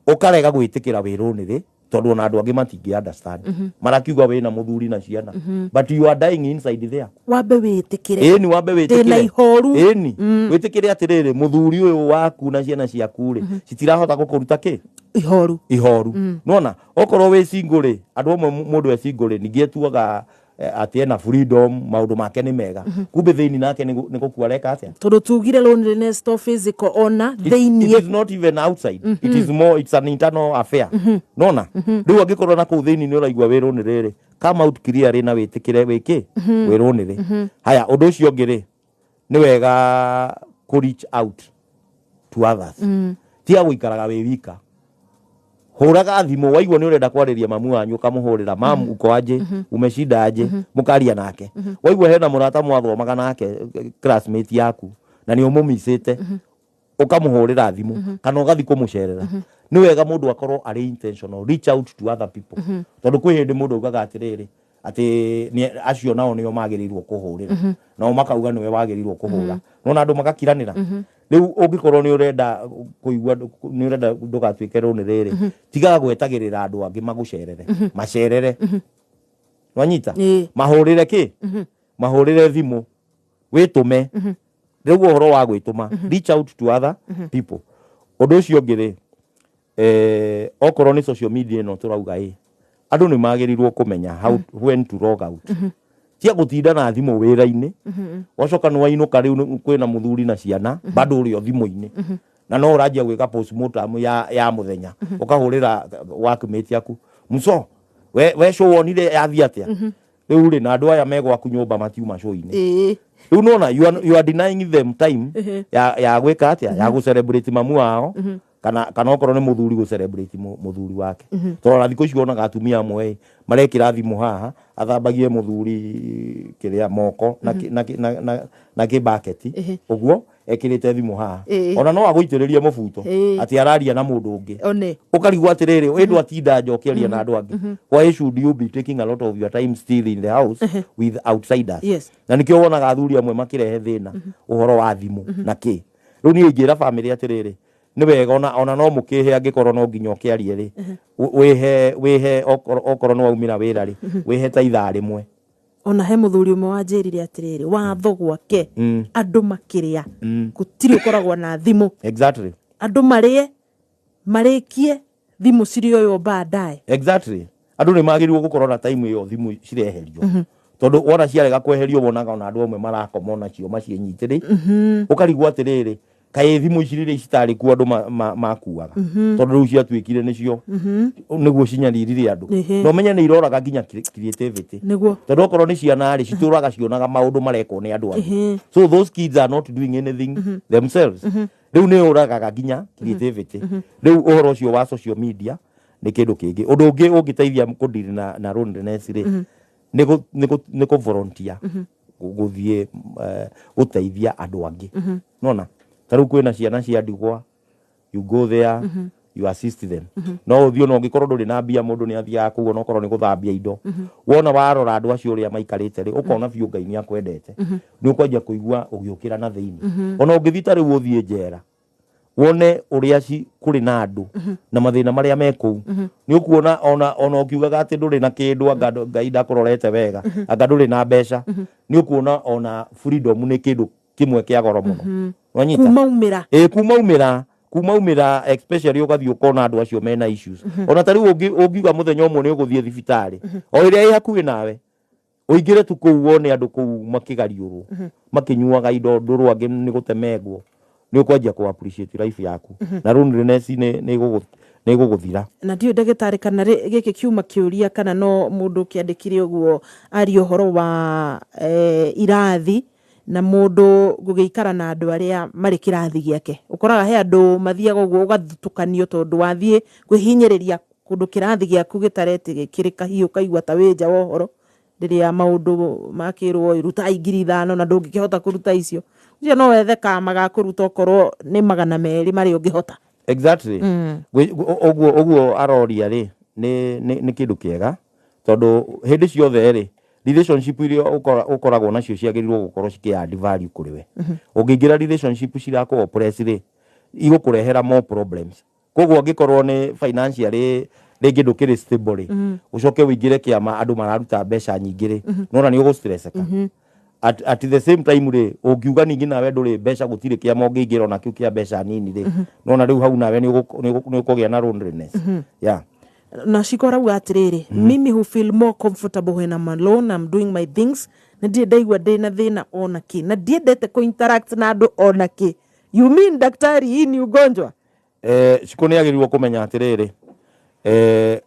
Ũkarega gwĩtĩkĩra wĩ lonely, tondũ ona andũ angĩ matingĩ understand. Marakiuga wĩna mũthuri na ciana. But you are dying inside there. Wambe wĩtĩkĩre. Ĩni, wambe wĩtĩkĩre. Ndĩna ihoru. Ĩni. Wĩtĩkĩre atĩrĩrĩ, mũthuri ũyũ waku na ciana ciaku rĩ, citirahota gũkũruta kĩ? Ihoru. Ihoru. Nĩwona, okorwo wĩ single rĩ, andũ amwe mũndũ e single rĩ, ningĩ etuaga atĩ ena freedom, maũndũ make nĩ mega. Kumbe thĩinĩ nake nĩ gũkua areka atĩa? Tondũ tugire loneliness to physical ona thĩinĩ. It is not even outside. It is more, it's an internal affair. Nona? Rĩu angĩkorwo na kũu thĩinĩ nĩ ũraigua wĩ lonely rĩ, come out clearly na wĩtĩkĩre wĩkĩ? Wĩ lonely. Haya, ũndũ ũcio ũngĩ rĩ, nĩ wega kũ reach out to others. Tiga gũikaraga wĩ wika. Hũraga thimũ, waigua nĩ ũrenda kwarĩria mamu wanyu, ũkamũhũrĩra, mam, uko aje, umeshinda aje, mũkaria nake. Waigua hena mũrata mwathomaga nake, classmate yaku, na nĩ ũmũmicĩte, ũkamũhũrĩra thimũ, kana ũgathiĩ kũmũcerera. Nĩ wega mũndũ akorwo arĩ intentional, reach out to other people. Tondũ kwĩ hĩndĩ mũndũ augaga atĩrĩrĩ, atĩ acio nao nĩo magĩrĩirwo kũhũrĩra. Nao makauga nĩwe wagĩrĩirwo kũhũra. Nona andũ magakiranĩra. Rĩu ũngĩkorwo nĩ ũrenda kũigua, nĩ ũrenda ndũgatuĩke lonely rĩrĩ, tigaga gwetagĩrĩra andũ angĩ magũcerere. Macerere. Nwanyita? Mahũrĩre kĩ? Mahũrĩre thimũ. Wĩtũme. Rĩu ũhoro wa gwĩtũma, reach out to other people. Ũndũ ũcio ũngĩ rĩ, okorwo nĩ social media ĩno tũrauga ĩ, andũ nĩ magĩrĩirwo kũmenya how, when to log out. Tia gũtinda na thimũ wĩra-inĩ, wacoka nĩ wainũka rĩu kwĩna mũthuri na ciana, bado ũrĩ o thimũ-inĩ. Na no ũranjia gwĩka postmortem ya mũthenya. Ũkahũrĩra workmate yaku, Muso, we show wonire yathiĩ atĩa? Rĩu rĩ, na andũ aya me gwaku nyũmba matiuma show-inĩ. Rĩu nĩwona, you are denying them time ya gwĩka atĩa? Ya gũ celebrate mamu wao, kana okorwo nĩ mũthuri gũ celebrate mũthuri wake. Tondũ ona thikũ ici wonaga atumia amwe ĩ, marekĩra thimũ haha, athambagie mũthuri kĩrĩa moko na kĩbaketi. Ũguo, ekĩrĩte thimũ haha. Ona no agũitĩrĩrie mũbuto, atĩ araria na mũndũ ũngĩ. Ũkarigwo atĩrĩrĩ, ĩ ndwatinda nja ũkĩaria na andũ angĩ. Why should you be taking a lot of your time still in the house with outsiders? Na nĩkĩo wonaga athuri amwe makĩrehe thĩna ũhoro wa thimũ na kĩ. Rĩu niĩ ingĩra bamĩrĩ atĩrĩrĩ, nĩ wega ona no mũkĩhe angĩkorwo no nginya ũkĩarie rĩ, wĩhe okorwo nĩ waumĩra wĩra rĩ, wĩhe ta ithaa rĩmwe. Ona he mũthuri ũmwe wanjĩrire atĩrĩrĩ, watho gwake, andũ makĩrĩa, gũtirĩ ũkoragwo na thimũ. Andũ marĩe, marĩkie, thimũ cirĩoywo baadaye. Andũ nĩ magĩrĩirwo gũkorwo na time ĩyo thimũ cireherio. Tondũ wona ciarega kweherio wonaga ona andũ amwe marakoma onacio maciĩnyitĩrĩ. Ũkarigwo atĩrĩrĩ, Kaĩ thimũ ici rĩrĩa citarĩ kuo andũ makuaga? Tondũ rĩu ciatuĩkire nĩcio nĩguo cinyaririre andũ. Na ũmenye nĩ iroraga nginya creativity. Tondũ okorwo nĩ ciana rĩ, citũraga cionaga maũndũ marekwo nĩ andũ angĩ. So those kids are not doing anything themselves. Rĩu nĩ ũragaga nginya creativity. Rĩu ũhoro ũcio wa social media nĩ kĩndũ kĩngĩ. Ũndũ ũngĩ ũngĩteithia kũdeal na loneliness rĩ, nĩ kũ volunteer, gũthiĩ gũteithia andũ angĩ. Nona ta rĩu kwĩna ciana cia ndigwa, you go there, you assist them. No ũthiĩ ona ũngĩkorwo ndũrĩ na mbia, mũndũ nĩ athiaga kũu onokorwo nĩ gũthambia indo. Wona warora andũ acio ũrĩa maikarĩte rĩ, ũkona biũ Ngai nĩ akwendete. Nĩ ũkwanjia kũigua ũgĩũkĩra na thĩinĩ. Ona ũngĩthiĩ ta rĩu ũthiĩ njera, wone ũrĩa kũrĩ na andũ na mathĩna marĩa me kũu, nĩ ũkuona ona ũkiugaga atĩ ndũrĩ na kĩndũ, anga Ngai ndakũrorete wega, anga ndũrĩ na mbeca, nĩ ũkuona ona freedom nĩ kĩndũ kĩmwe kĩa goro mũno. Wanyita? Kumaumĩra. Ĩ, kumaumĩra, especially ũgathiĩ ũkona andũ acio mena issues. Ona ta rĩu ũngiuga mũthenya ũmwe nĩ ũgũthiĩ thibitarĩ o ĩrĩa ĩ hakuhĩ nawe, ũingĩre tu kũu wone andũ kũu makĩgariũrwo, makĩnyuaga indo ndũrũ, angĩ nĩ gũtemengwo, nĩ ũkwanjia kũ appreciate life yaku na loneliness nĩ ĩgũgũthira. Na ndiũĩ ndagĩtarĩ kana gĩkĩ kiuma kĩũria kana no mũndũ kĩandĩkire ũguo aria ũhoro wa irathi na mũndũ gũgĩikara na andũ arĩa marĩ kĩrathi gĩake. Ũkoraga he andũ mathiaga ũguo ũgathutũkanio tondũ wathiĩ kwĩhinyĩrĩria kũndũ kĩrathi gĩaku gĩtaretĩkĩrĩka, hihi ũkaigua ta wĩ nja wa ũhoro rĩrĩa maũndũ makĩrwo rutai 5,000 na ndũngĩkĩhota kũruta icio. Ũcio no wethe kama ga kũruta okorwo nĩ 200 marĩa ũngĩhota. Exactly. Ũguo aroria rĩ, nĩ kĩndũ kĩega tondũ hĩndĩ ciothe rĩ, relationship iria ũkoragwo nacio ciagĩrĩirwo gũkorwo cikĩ add value kũrĩ we. Ũngĩingĩra relationship cirakũ oppress rĩ, igũkũrehera more problems. Koguo angĩkorwo nĩ financially rĩngĩ ndũkĩrĩ stable rĩ, ũcoke ũingĩre kĩama andũ mararuta mbeca nyingĩ rĩ, nona nĩ ũgũstresseka. At the same time rĩ, ũngiuga ningĩ nawe ndũrĩ mbeca, gũtirĩ kĩama ũngĩingĩra ona kĩu kĩa mbeca nini rĩ, nona rĩu hau nawe nĩ ũkũgĩa na loneliness. Yeah. Na Shiko arauga atĩrĩrĩ, "Mimi who feel more comfortable when I'm alone, I'm doing my things, na ndirĩ ndaigua ndĩ na thĩna ona kĩ, na ndiendete kũ interact na andũ ona kĩ." You mean, daktari, hii ni ugonjwa? Shiko nĩ agĩrĩirwo kũmenya atĩrĩrĩ,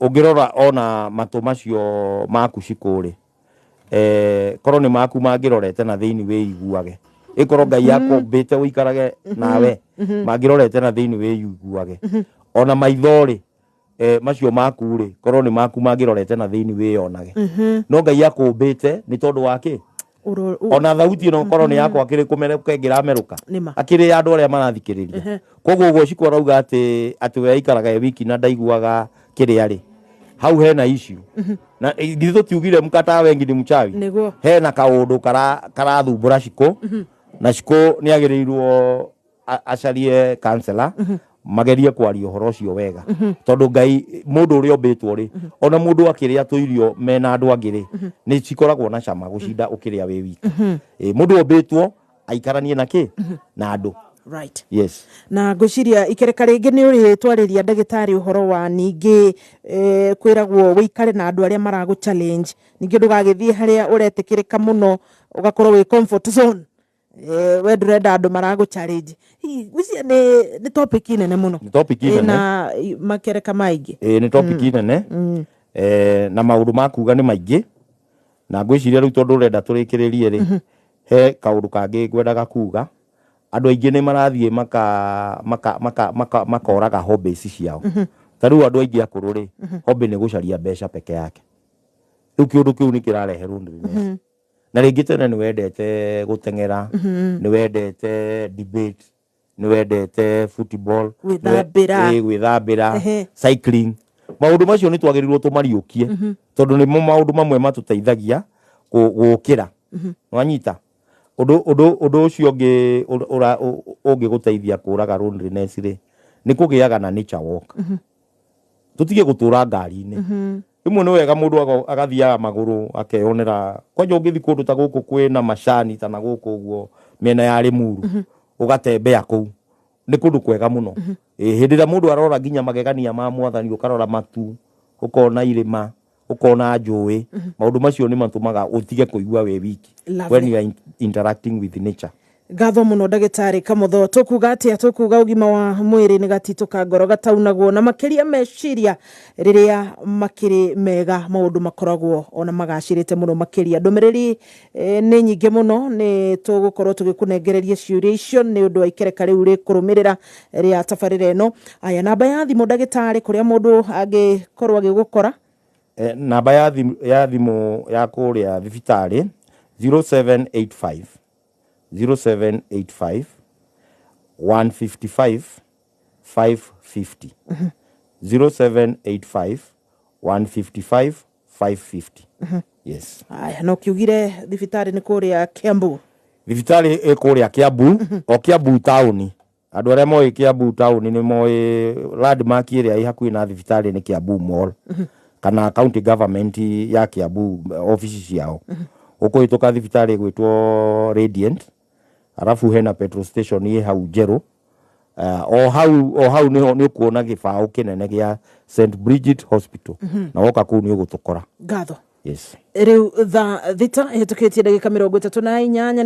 ũngĩrora ona matũ macio maku Shiko rĩ, korwo nĩ maku mangĩrorete na thĩinĩ wĩiguage, ĩkorwo Ngai akũmbĩte ũikarage nawe, mangĩrorete na thĩinĩ wĩiguage. Ona maitho rĩ, macio maku rĩ, korwo nĩ maku mangĩrorete na thĩinĩ wĩyonage. No Ngai akũmbĩte nĩ tondũ wa kĩ? Ona thauti ĩno korwo nĩ yakwa akĩrĩ kũmerũka ĩngĩramerũka. Nĩma. Akĩrĩ ya andũ arĩa marathikĩrĩria. Koguo ũguo Shiko arauga atĩ we aikaraga e wiki na ndaiguaga kĩrĩa rĩ, hau hena issue. Na githĩ tũtiugire mkataa wengi ni mchawi? Nĩguo. Hena kaũndũ karathumbũra Shiko, na Shiko nĩ agĩrĩirwo acarie counselor, magerie kwaria ũhoro ũcio wega, tondũ Ngai mũndũ ũrĩa ũmbĩtwo rĩ, ona mũndũ akĩrĩa tũirio mena andũ angĩ rĩ, nĩ cikoragwo na cama gũcinda ũkĩrĩa wĩ wika. Mũndũ ũmbĩtwo aikaranie na kĩ? Na andũ. Yes. Na ngwĩciria ikereka rĩngĩ nĩ ũrĩtwarĩria ndagĩtarĩ ũhoro wa ningĩ, kwĩragwo wĩikare na andũ arĩa maragũ challenge, ningĩ ndũgagĩthiĩ harĩa ũretĩkĩrĩka mũno ũgakorwo wĩ comfort zone. We ndũrenda andũ maragũ challenge. Hihi, ngwĩciria nĩ topic nene mũno. Nĩ topic nene. Ĩna makereka maingĩ. Ĩ, nĩ topic nene. Na maũndũ ma kuga nĩ maingĩ, na ngwĩciria rĩu tondũ ũrenda tũrĩkĩrĩrie rĩ, he kaũndũ kangĩ ngwendaga kuga. Andũ aingĩ nĩ marathiĩ makoraga hobbies ciao. Ta rĩu andũ aingĩ akũrũ rĩ, hobby nĩ gũcaria mbeca peke yake. Rĩu kĩũndũ kĩu nĩ kĩrarehe loneliness. Na rĩngĩ tene nĩ wendete gũteng'era, nĩ wendete debate, nĩ wendete football, Gwĩthambĩra. Gwĩthambĩra, cycling. Maũndũ macio nĩ twagĩrĩirwo tũmariũkie, tondũ nĩmo maũndũ mamwe matũteithagia gũkĩra. Wanyita? Ũndũ ũcio ũngĩ ũngĩgũteithia kũraga loneliness rĩ, nĩ kũgĩaga na nature walk. Tũtige gũtũra ngari-inĩ. Rĩmwe nĩ wega mũndũ agathiaga magũrũ akeyonera. Kwanja ũngĩthiĩ kũndũ ta gũkũ kwĩna macani ta na gũkũ ũguo mĩena ya Limuru, ũgatembea kũu, nĩ kũndũ kwega mũno. Hĩndĩ ĩrĩa mũndũ arora nginya magegania ma mwathani, ũkarora matu, ũkona irĩma, ũkona njũĩ, maũndũ macio nĩ matũmaga ũtige kũigua wĩ wiki. Lovely. When you are interacting with nature. Ngatho mũno ndagĩtarĩ Kamotho. Tũkuga atĩa? Tũkuga ũgima wa mwĩrĩ nĩ gatitũ ka ngoro gataunagwo, na makĩria meciria rĩrĩa makĩrĩ mega maũndũ makoragwo ona magacĩrĩte mũno makĩria. Ndũmĩrĩri nĩ nyingĩ mũno, nĩ tũgũkorwo tũgĩkũnengereria ciũria icio nĩ ũndũ wa ikereka rĩu rĩkũrũmĩrĩra rĩa tabarĩra ĩno. Aya, namba ya thimũ ndagĩtarĩ kũrĩa mũndũ angĩkorwo agĩgũkora? Namba ya thimũ ya kũrĩa thibitarĩ 0785 0785 155 550, 0785 155 550. Yes. Aya, no kiugire thibitarĩ nĩ kũrĩa Kiambu? Thibitarĩ ĩ kũrĩa Kiambu, o Kiambu taũni. Andũ arĩa moĩ Kiambu taũni nĩ moĩ landmark ĩrĩa ĩ hakuhĩ na thibitarĩ nĩ Kiambu Mall kana county government ya Kiambu, ofici ciao. Ũkũhĩtũka thibitarĩ ĩgwĩtwo Radiant, arabu hena petrol station ĩ hau njerũ. O hau nĩho nĩ ũkuona gĩbaũ kĩnene gĩa St Bridget Hospital. Na woka kũu nĩ ũgũtũkora. Ngatho. Yes. Rĩu thaa 6 ĩhĩtũkĩtie ndagĩka 38.